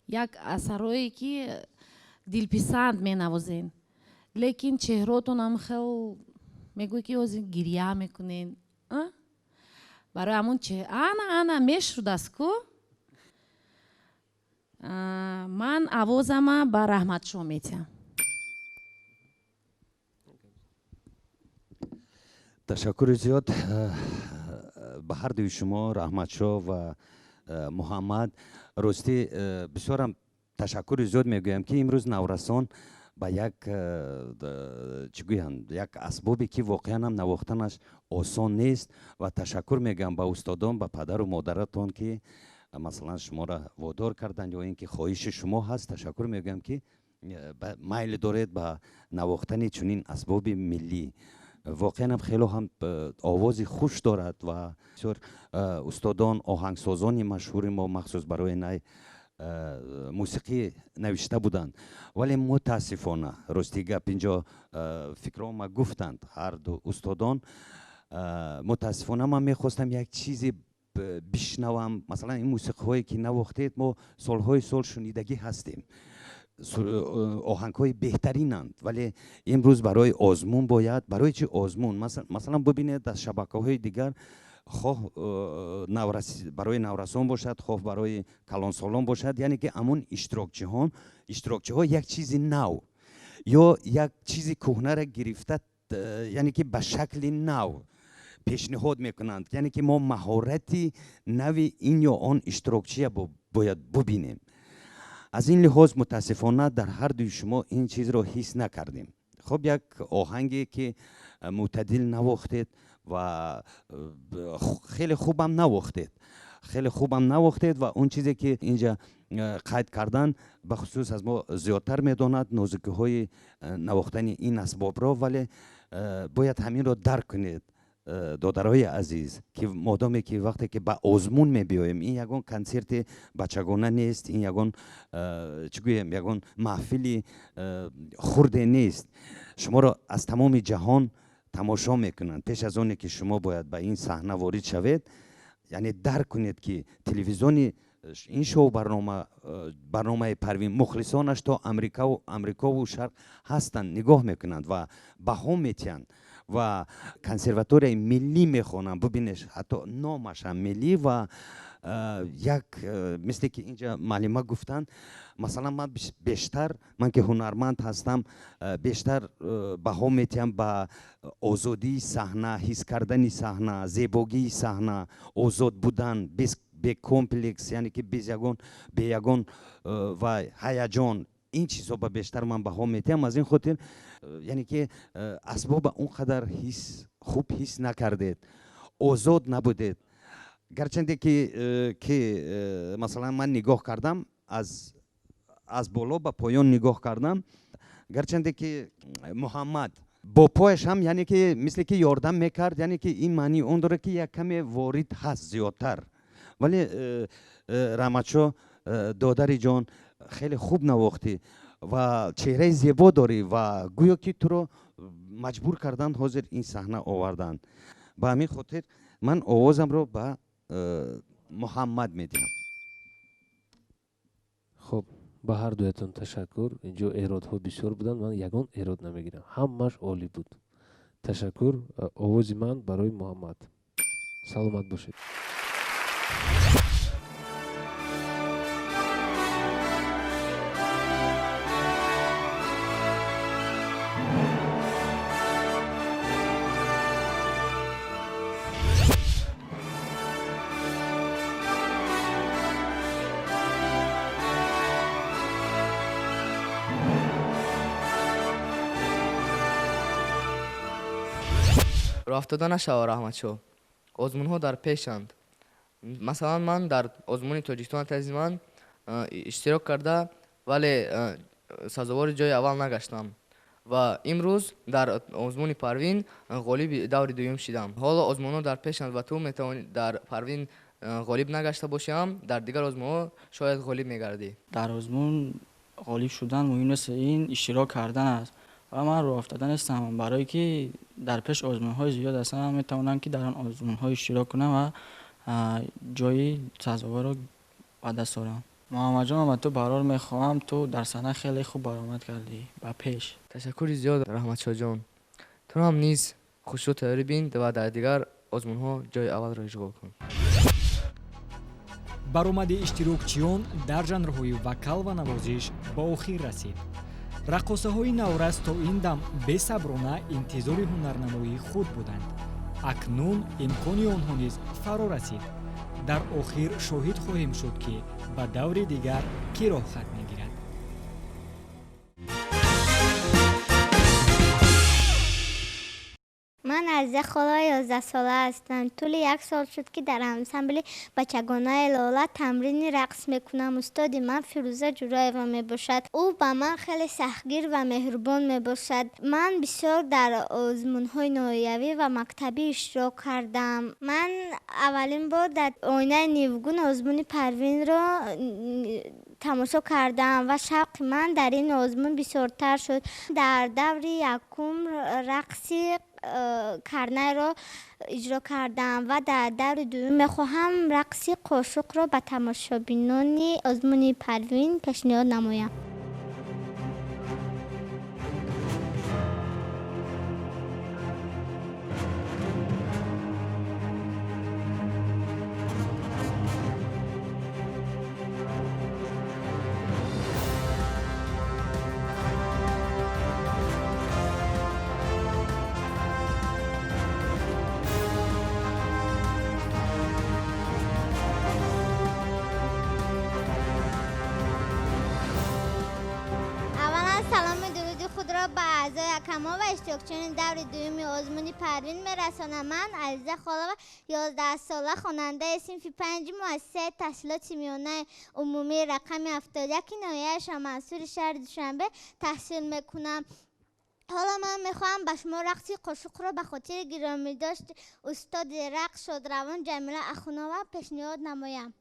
Як асарое ки дилписанд менавозен. Лекин чеҳротонам хел мегӯй ки ҳозир гиря мекунен. Барои ҳамон ана ана мешудаст ку. Ман овозама ба Раҳматшоҳ метиҳам. Ташаккури зиёд ба ҳар дуи шумо, Раҳматшоҳ ва Муҳаммад. Ростӣ бисёрам ташаккури зиёд мегӯям, ки имрӯз наврасон ба як чӣ гӯянд, як асбобе ки воқеан ҳам навохтанаш осон нест, ва ташаккур мегӯям ба устодон, ба падару модаратон, ки масалан шуморо водор карданд ё ин ки хоҳиши шумо ҳаст. Ташаккур мегӯям, ки майл доред ба навохтани чунин асбоби миллӣ. Воқеан ҳам хело ҳам овози хуш дорад ва бисёр устодон, оҳангсозони машҳури мо махсус барои най мусиқӣ навишта буданд. Вале мутаассифона, рости гап инҷо фикрома гуфтанд ҳар ду устодон, мутаассифона ман мехостам як чизе бишнавам. Масалан ин мусиқиҳое ки навохтед, мо солҳои сол шунидагӣ ҳастем, оҳангҳои беҳтаринанд, вале имрӯз барои озмун бояд, барои чи озмун? Масалан бибинед аз шабакаҳои дигар, хоҳ барои наврасон бошад, хоҳ барои калонсолон бошад, яъне ки ҳамон иштирокчиҳо як чизи нав ё як чизи кӯҳнаро гирифта, яъне ки ба шакли нав пешниҳод мекунанд. Яъне ки мо маҳорати нави ин ё он иштирокчия бояд бубинем. Аз ин лиҳоз мутаассифона дар ҳар дуи шумо ин чизро ҳис накардем. Хоб як оҳанге ки мӯътадил навохтед ва хеле хубам навохтед, хеле хубам навохтед, ва он чизе ки инҷа қайд кардан, бахусус аз мо зиёдтар медонад нозукиҳои навохтани ин асбобро, вале бояд ҳаминро дарк кунед, додарои азиз, ки модоме ки вақте ки ба озмун мебиёем, ин ягон консерти бачагона нест, ин ягон чӣ гӯем, ягон маҳфили хурде нест. Шуморо аз тамоми ҷаҳон тамошо мекунанд. Пеш аз оне ки шумо бояд ба ин саҳна ворид шавед, яъне дарк кунед, ки телевизиони ин шоу барномаи Парвин мухлисонаш то Амрикову Шарқ ҳастанд, нигоҳ мекунанд ва баҳо метиҳанд. Ва консерваторияи миллӣ мехонам. Бубинеш, ҳатто номашам миллӣ. Ва як мисле ки инҷа муаллима гуфтанд, масалан, ман бештар, ман ки ҳунарманд ҳастам, бештар баҳо метиҳам ба озодии саҳна, ҳис кардани саҳна, зебогии саҳна, озод будан, бекомплекс, яъне ки без ягон, бе ягон ва ҳаяҷон. Ин чизҳо ба бештар ман баҳо метиҳам. Аз ин хотир, яъне ки асбоба он қадар ҳис хуб ҳис накардед, озод набудед. Гарчанде ки масалан, ман нигоҳ кардам, аз боло ба поён нигоҳ кардам, гарчанде ки Муҳаммад бо пояш ҳам, яъне ки мисле ки ёрдам мекард, яъне ки ин маънии он дорад, ки як каме ворид ҳаст зиёдтар. Вале Раҳматшо, додари ҷон, хеле хуб навохтӣ ва чеҳраи зебо дорӣ ва гӯё ки туро маҷбур карданд, ҳозир ин саҳна оварданд. Ба ҳамин хотир ман овозамро ба Муҳаммад медиҳам. Хуб, ба ҳар дуятон ташаккур. Инҷо эродҳо бисёр буданд, ман ягон эрод намегирам, ҳамааш олӣ буд. Ташаккур. Овози ман барои Муҳаммад. Саломат бошед. Роҳафтода нашава, Раҳматшо, озмунҳо дар пешанд. Масалан, ман дар озмуни Тоҷикистон тази ман иштирок карда, вале сазовори ҷои аввал нагаштам ва имрӯз дар озмуни Парвин ғолиби даври дуюм шидам. Ҳоло озмунҳо дар пешанд ва ту метавонӣ дар Парвин ғолиб нагашта бошиам, дар дигар озмунҳо шояд ғолиб мегардӣ. Дар озмун ғолиб шудан муҳим нест, ин иштирок кардан аст. Ва ман роҳафтода нестам, барое ки дар пеш озмунҳои зиёд ҳастанд, ман метавонам ки дар он озмунҳо иштирок кунам ва ҷои сазоворро ба даст орам. Муҳаммадҷон, ман ба ту барор мехоҳам, ту дар саҳна хеле хуб баромад кардӣ. Ба пеш. Ташаккури зиёд, Раҳматшоҳҷон. Ту ҳам низ хушрӯ тайёрӣ бин ва дар дигар озмунҳо ҷои аввалро ишғол кун. Баромади иштирокчиён дар жанрҳои вокал ва навозиш ба охир расид. Раққосаҳои наврас то ин дам бесаброна интизори ҳунарнамоии худ буданд. Акнун имкони онҳо низ фаро расид. Дар охир шоҳид хоҳем шуд, ки ба даври дигар кӣ роҳхат мегирад. Ман Азиза Холова, 11сола ҳастам. Тӯли як сол шуд, ки дар ансамбли бачагонаи Лола тамрини рақс мекунам. Устоди ман Фирӯза Ҷураева мебошад. Ӯ ба ман хеле сахтгир ва меҳрубон мебошад. Ман бисёр дар озмунҳои ноҳиявӣ ва мактабӣ иштирок кардам. Ман аввалин бор дар оинаи нивгун озмуни Парвинро тамошо кардам ва шавқи ман дар ин озмун бисёртар шуд. Дар даври якум рақси карнайро иҷро кардам ва дар даври дуюм мехоҳам рақси қошуқро ба тамошобинони озмуни Парвин пешниҳод намоям. Саломи дуруди худро ба аъзои ҳакамон ва иштирокчиёни даври дуюми озмуни Парвин мерасонам. Ман Азиза Холова, 11сола, хонандаи синфи панҷи муассисаи таҳсилоти миёнаи умумии рақами 71 ноҳияи Шоҳмансури шаҳри Душанбе таҳсил мекунам. Ҳоло ман мехоҳам ба шумо рақси қошуқро ба хотири гиромидошти устоди рақс шодравон Ҷамила Ахунова пешниҳод намоям.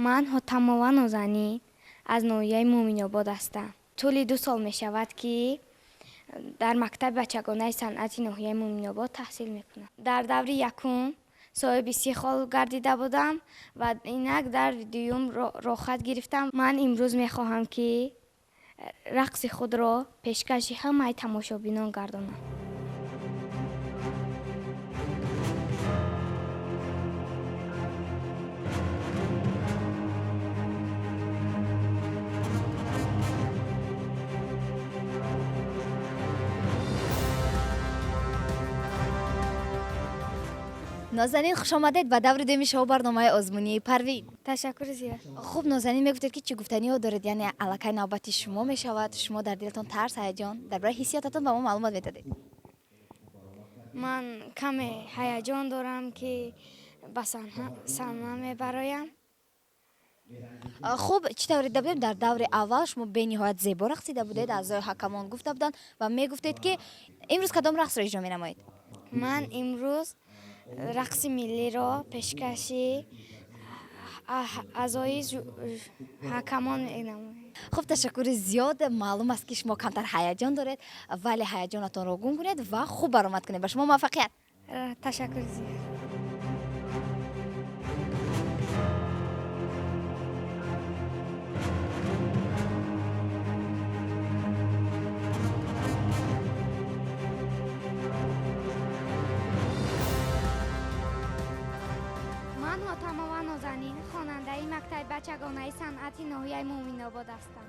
Ман Ҳотамова Нозанин аз ноҳияи Муъминобод ҳастам. Тӯли 2 сол мешавад, ки дар мактаби бачагонаи санъати ноҳияи Муъминобод таҳсил мекунам. Дар даври якум соҳиби 30 хол гардида будам ва инак дар дуюм роҳхат гирифтам. Ман имрӯз мехоҳам, ки рақси худро пешкаши ҳамаи тамошобинон гардонам. Нозанин, хуш омадед ба даври дуюми шоу барномаи озмунии Парвин. Ташаккур зиёд. Хуб, Нозанин, мегуфтед, ки чӣ гуфтаниҳо доред, яъне аллакай навбати шумо мешавад. Шумо дар дилатон тарс, ҳаяҷон, дар бораи ҳиссиётатон ба мо маълумот медодед. Ман каме ҳаяҷон дорам, ки ба саҳна мебароям. Хуб, чӣ тавр дида будем, дар даври аввал шумо бениҳоят зебо рақсида будед, аъзои ҳакамон гуфта буданд ва мегуфтед, ки имрӯз кадом рақсро иҷро менамоед? Ман имрӯз рақси миллиро пешкаши аъзои ҳакамон менамоям. Хуб, ташаккури зиёд. Маълум аст, ки шумо камтар ҳаяҷон доред, вале ҳаяҷонатонро гум кунед ва хуб баромад кунед. Ба шумо муваффақият. Ташаккури зиёд. Ман Ҳотамова Нозанин, хонандаи мактаби бачагонаи санъати ноҳияи Муъминобод ҳастам.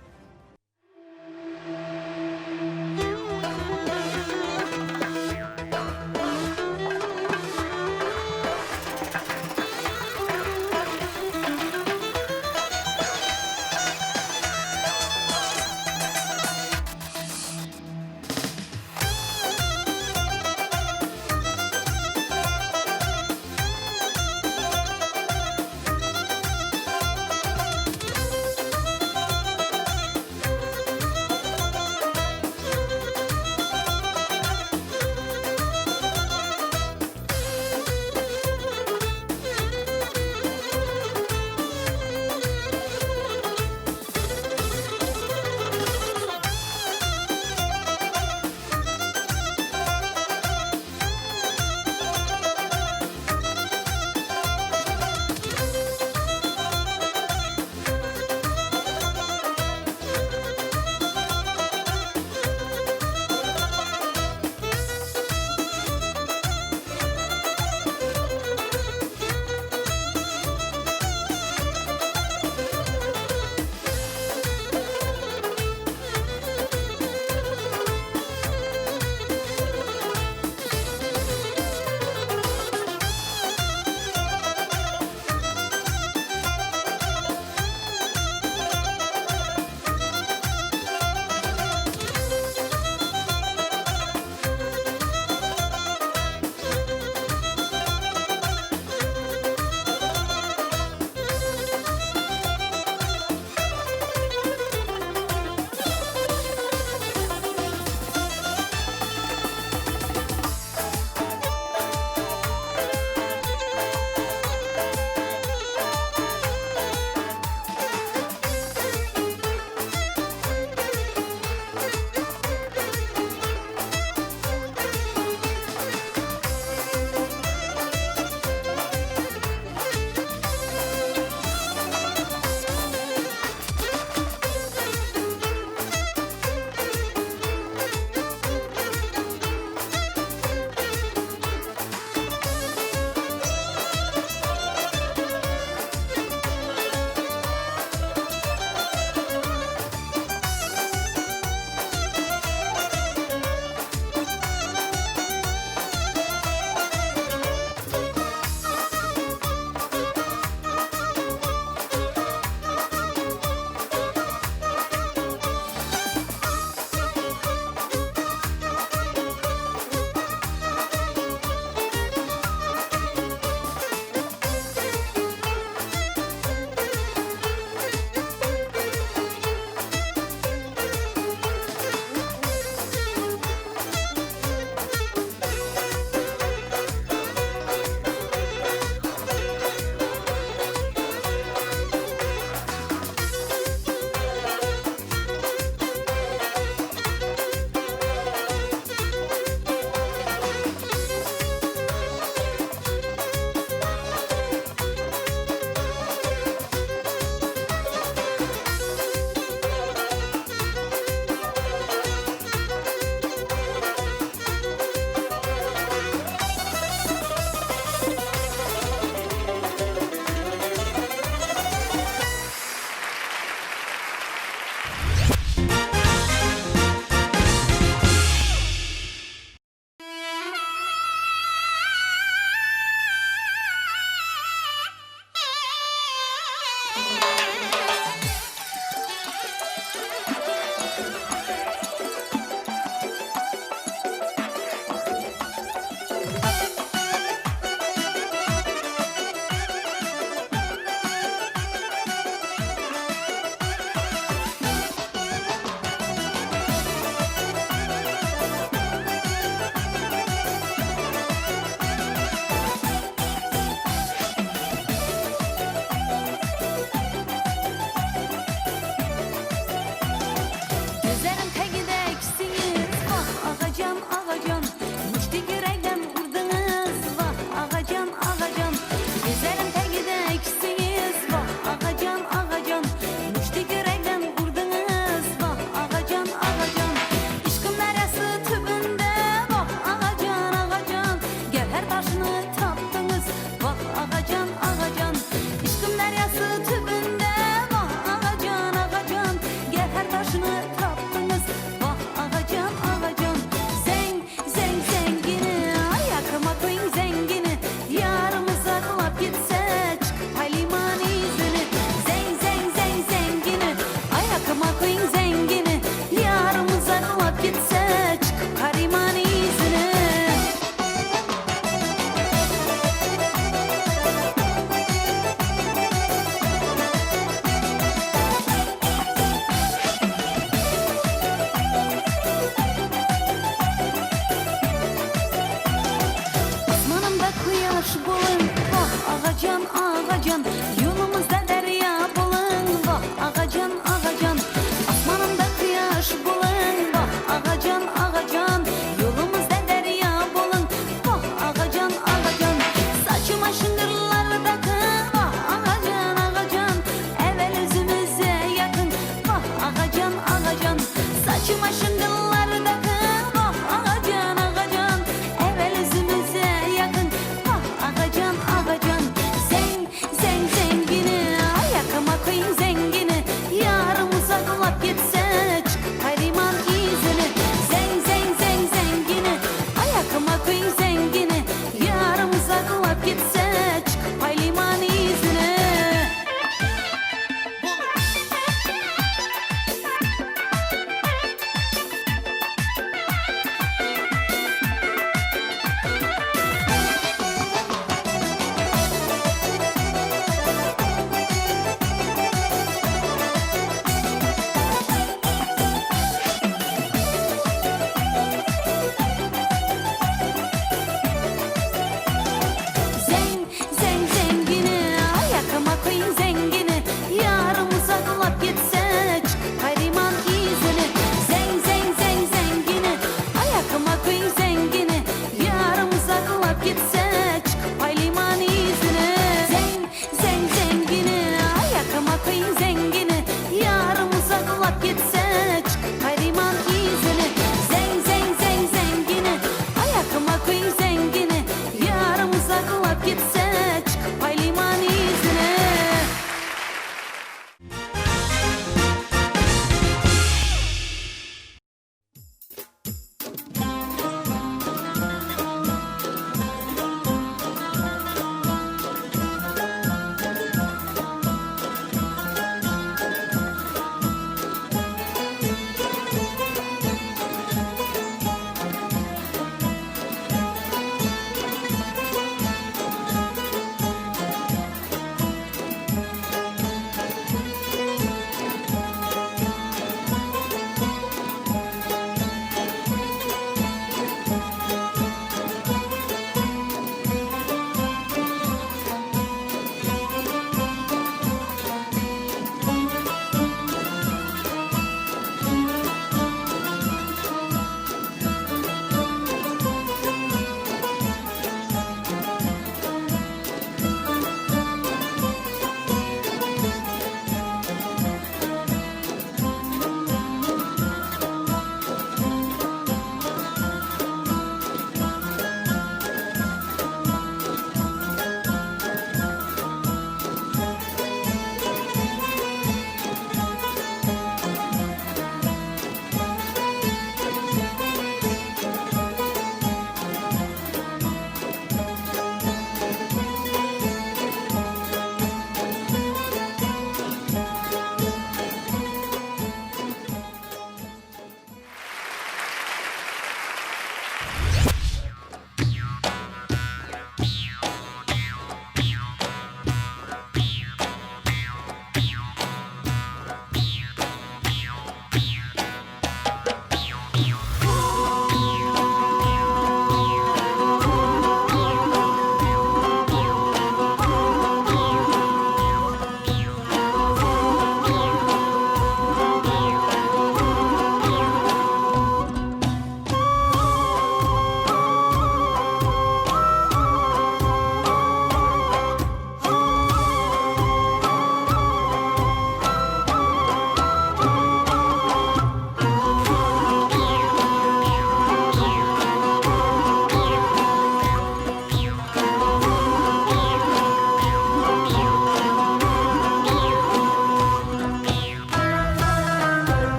Ayakıma koyun zengini, yarım uzaklap gitse çıkıp payliman izini.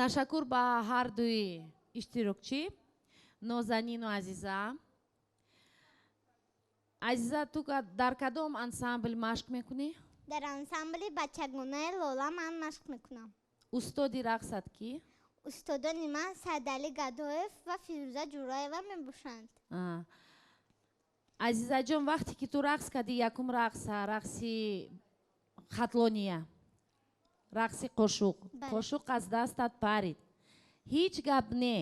Ташаккур ба ҳар дуи иштирокчӣ, Нозанину Азиза. Азиза, ту дар кадом ансамбл машқ мекунӣ? Дар ансамбли бачагонаи Лола ман машқ мекунам. Устоди рақсат кӣ? Устодони ман Саидалӣ Гадоев ва Фирӯза Ҷураева мебошанд. Азизаҷон, вақте ки ту рақс кардӣ, якум рақса, рақси хатлония, Рақси қошуқ. Қошуқ аз дастат парид. Ҳеҷ гап не.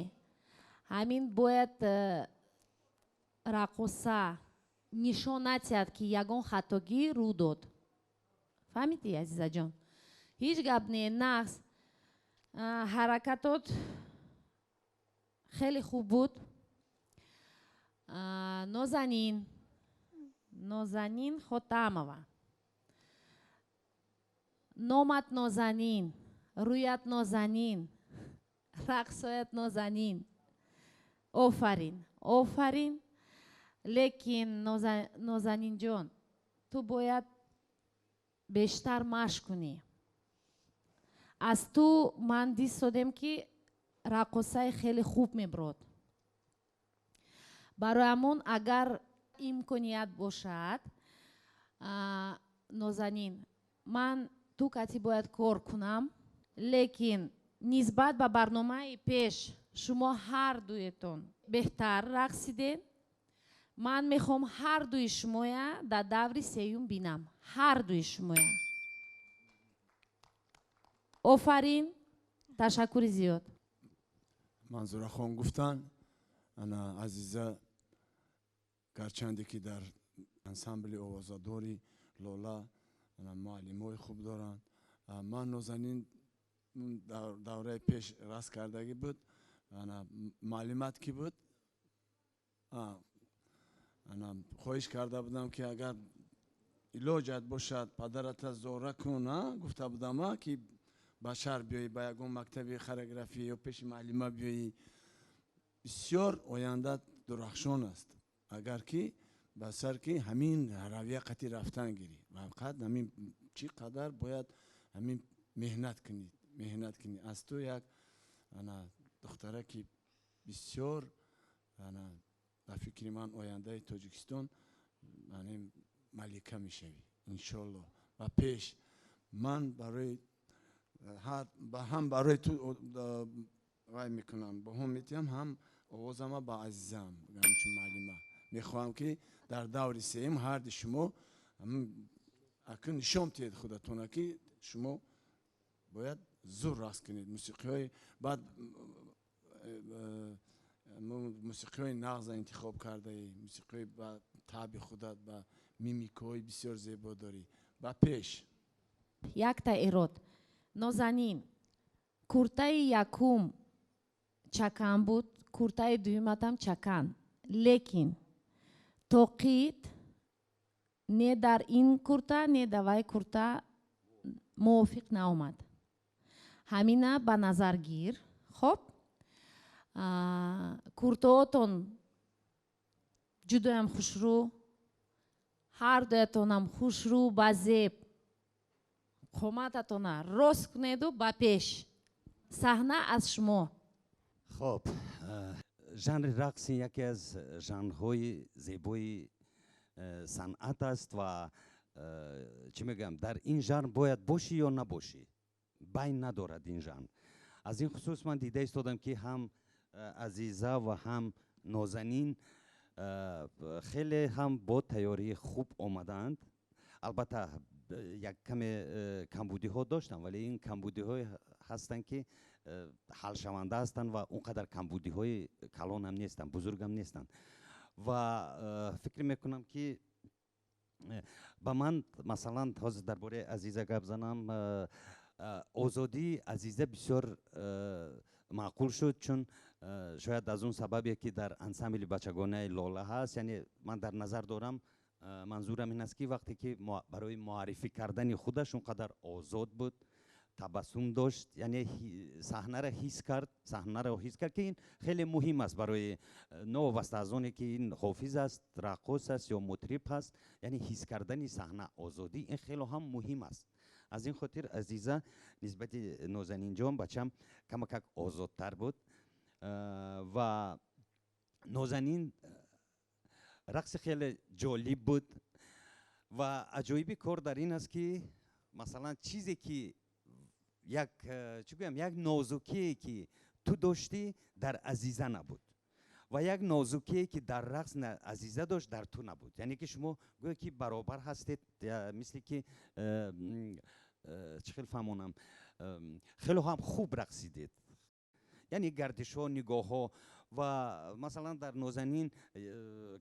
Ҳамин бояд раққоса нишон натиҳад, ки ягон хатогӣ рӯ дод. Фаҳмидӣ, Азизаҷон? Ҳеҷ гап не, нағз. Ҳаракатот хеле хуб буд. Нозанин, Нозанин Хотамова, номат Нозанин, рӯят Нозанин, рақсоят Нозанин. Офарин, офарин. Лекин, Нозанинҷон, ту бояд бештар машқ кунӣ. Аз ту ман дид содем, ки раққосаи хеле хуб мебурод. Барои ҳамон, агар имконият бошад, Нозанин, ман ту кати бояд кор кунам. Лекин нисбат ба барномаи пеш шумо ҳар дуетон беҳтар рақсидед. Ман мехоҳам ҳар дуи шумоя дар даври сеюм бинам, ҳар дуи шумоя. Офарин, ташаккури зиёд. Манзурахон гуфтанд, ана Азиза гарчанде ки дар ансамбли овозадори Лола муаллимҳои хуб доранд. Ман Нозанин давраи пеш раст кардагӣ буд. Муаллимат ки буд, ана хоҳиш карда будам, ки агар илоҷат бошад, падарата зора кун, гуфта будам, ки ба шаҳр биёӣ, ба ягон мактаби хореография ё пеши муаллима биёӣ. Бисёр ояндат дурахшон аст, агар ки ба сар ки ҳамин равия қатӣ рафтан гирӣ. Фақат ҳамин чӣ қадар бояд ҳамин меҳнат кунӣ, меҳнат кунӣ. Аз ту як ана духтараки бисёр ана ба фикри ман ояндаи Тоҷикистон малика мешавӣ, иншолло. Ва пеш ман барои ҳам барои ту вай мекунам, баҳо метиҳам, ҳам овозама ба Азизам ҳамчун муаллима. Мехоҳам, ки дар даври сеюм ҳарди шумо акун нишон диҳед худатона, ки шумо бояд зур рақс кунед. Мусиқиҳои баъд, мусиқиҳои нағза интихоб кардаӣ, мусиқиҳои ба таби худат, ба мимикаҳои бисёр зебо дорӣ. Ба пеш! Якта эрод. Нозанин, куртаи якум чакан буд, куртаи дуюматам чакан, лекин тоқит не дар ин курта, не дар вай курта мувофиқ наомад. Ҳамина ба назар гир. Хоб, куртаотон ҷудоям хушрӯ, ҳар дуятонам хушрӯ, ба зеб. Қомататона рост кунеду ба пеш. Саҳна аз шумо. Хоб, жанри рақс яке аз жанрҳои зебои санъат аст ва чӣ мегӯям, дар ин жанр бояд бошӣ ё набошӣ, байн надорад ин жанр. Аз ин хусус ман дида истодам, ки ҳам Азиза ва ҳам Нозанин хеле ҳам бо тайёрии хуб омадаанд. Албатта, як каме камбудиҳо доштанд, вале ин камбудиҳое ҳастанд, ки ҳалшаванда ҳастанд ва он қадар камбудиҳои калонам нестанд, бузургам нестанд. Ва фикр мекунам, ки ба ман, масалан, ҳозир дар бораи Азиза гап занам, озодии Азиза бисёр маъқул шуд, чун шояд аз он сабабе, ки дар ансамбли бачагонаи Лола ҳаст. Яъне ман дар назар дорам, манзурам ин аст, ки вақте ки барои муаррифӣ кардани худаш он қадар озод буд, табассум дошт, яъне саҳнаро ҳис кард, саҳнаро ҳис кард, ки ин хеле муҳим аст барои новобаста аз оне, ки ин ҳофиз аст, раққос аст ё мутриб ҳаст. Яъне ҳис кардани саҳна, озодӣ, ин хело ҳам муҳим аст. Аз ин хотир Азиза нисбати Нозанинҷон бачам камакак озодтар буд. Ва Нозанин рақси хеле ҷолиб буд ва аҷоиби кор дар ин аст, ки масалан чизе ки як, чӣ гӯям, як нозукие, ки ту доштӣ, дар Азиза набуд ва як нозукие, ки дар рақс Азиза дошт, дар ту набуд. Яъне ки шумо гӯё ки баробар ҳастед, мисли ки чӣ хел фаҳмонам. Хеле ҳам хуб рақсидед, яъне гардишҳо, нигоҳҳо. Ва масалан, дар Нозанин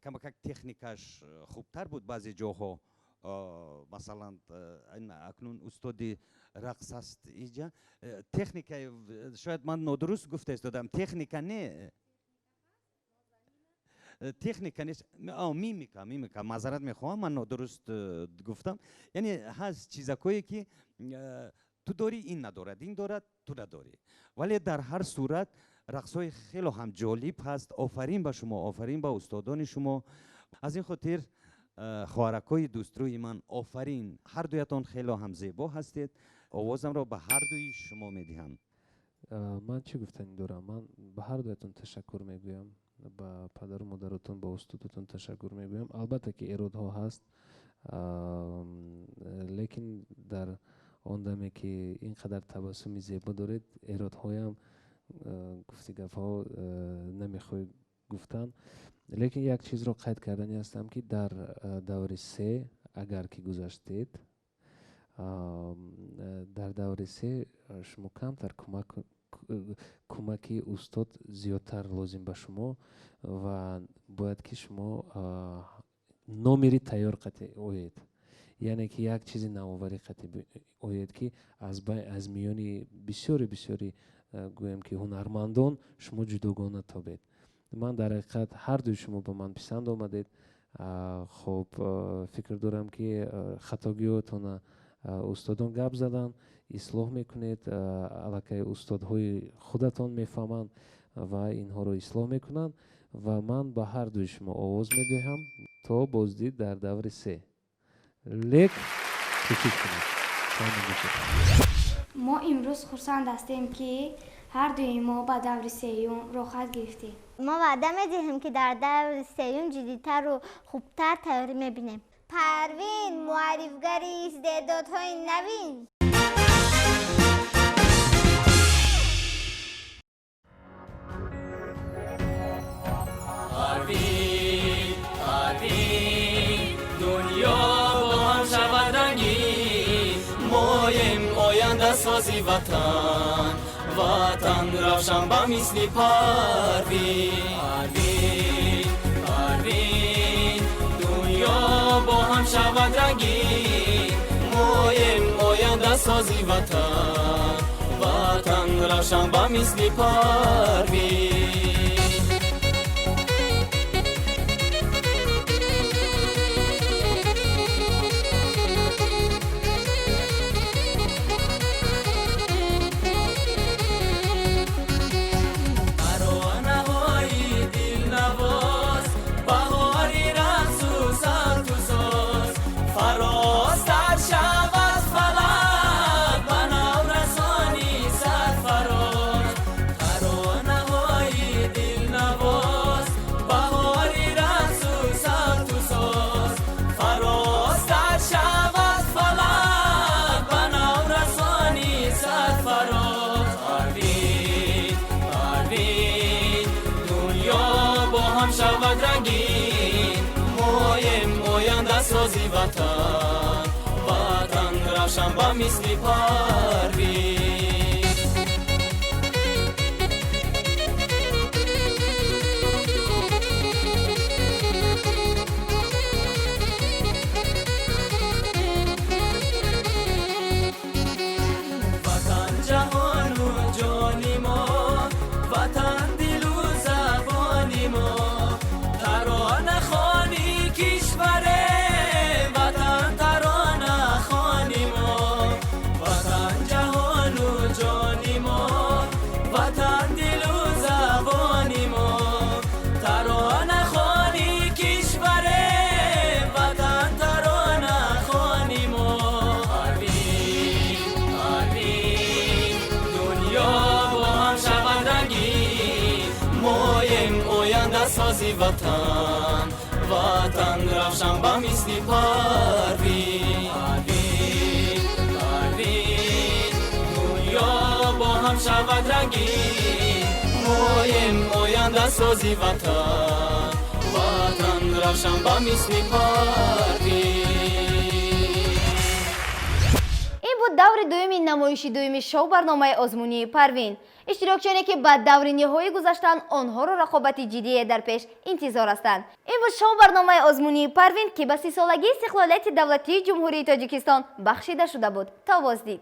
камакак техникаш хубтар буд баъзе ҷоҳо. Масалан, акнун устоди рақс аст иҷа. Техника, шояд ман нодуруст гуфта истодам, техника не, техника нест, мимика, мимика. Маъзарат мехоҳам, ман нодуруст гуфтам. Яъне ҳаст чизакое, ки ту дорӣ, ин надорад, ин дорад, ту надорӣ. Вале дар ҳар сурат рақсҳои хело ҳам ҷолиб ҳаст. Офарин ба шумо, офарин ба устодони шумо. Аз ин хотир, хоҳаракҳои дӯстрӯи ман, офарин, ҳар дуятон хело ҳам зебо ҳастед. Овозамро ба ҳар дуи шумо медиҳам. Ман чӣ гуфтанӣ дорам? Ман ба ҳар дуятон ташаккур мегӯям, ба падару модаратон, ба устодатон ташаккур мегӯям. Албатта ки эродҳо ҳаст, лекин дар он даме ки ин қадар табассуми зебо доред, эродҳоям гуфти гапҳо намехоҳӣ гуфтан. Лекин як чизро қайд кардани ҳастам, ки дар даври се агар ки гузаштед, дар даври се шумо камтар кӯмаки устод зиёдтар лозим ба шумо ва бояд ки шумо номери тайёр қатъи оед, яъне ки як чизи навоварӣ қатъи оед, ки аз миёни бисёри бисёри, гӯем ки, ҳунармандон шумо ҷудогона тобед. Ман дар ҳақиқат ҳар дуи шумо ба ман писанд омадед. Хуб, фикр дорам, ки хатогиҳотона устодон гап задан, ислоҳ мекунед. Аллакай устодҳои худатон мефаҳманд ва инҳоро ислоҳ мекунанд. Ва ман ба ҳар дуи шумо овоз медиҳам то боздид дар даври се, лек кӯшиш кунед. Мо имрӯз хурсанд ҳастем, ки ҳар дуи мо ба даври сеюм роҳхат гирифтем. Мо ваъда медиҳем, ки дар даври сеюм ҷиддитару хубтар тайёрӣ мебинем. Парвин муаррифгари истеъдодҳои навин. Парвин, Парвин, дунё бо ҳам шавад рангин. Моем ояндасози ватан, ватан равшан ба мисли Парвин. Парвин, Парвин, дунё бо ҳам шавад рангин. Моем ояндасози ватан, ватан равшан ба мисли Парвин. Таронаҳои дилнавоз, баҳори рақсу салту соз, фарозтар шавад фалак ба наврасони сарфароз. Таронаҳои дилнавоз, баҳори рақсу салту соз, фарозтар шавад фалак ба наврасони сарфароз. Парвин, Парвин, дунё бо ҳам шавад рангин. Моем ояндасози ватан, ватан равшан ба мисли Парвин. Ватан ҷаҳону ҷони мо, ватан дилу забони мо, таронахони кишваре, ватан таронахони мо. Ватан ҷаҳону ҷони мо, ватан дилу забони мо, таронахони кишваре, ватан таронахони мо. Парвин, Парвин, дунё бо ҳам шавад рангин. Моем ояндасози ватан, ватан равшан ба мисли Парвин. Парвин, Парвин, дунё бо ҳам шавад рангин. Моем ояндасози ватан, ватан равшан ба мисли Парвин. Ин буд Ин буд даври дуюми намоиши дуюми шоу барномаи озмунии Парвин. Иштирокчиёне, ки ба даври ниҳоӣ гузаштанд, онҳоро рақобати ҷиддие дар пеш интизор ҳастанд. Ин буд шоу барномаи озмунии Парвин, ки ба 30-солагии истиқлолияти давлатии Ҷумҳурии Тоҷикистон бахшида шуда буд. То боздид.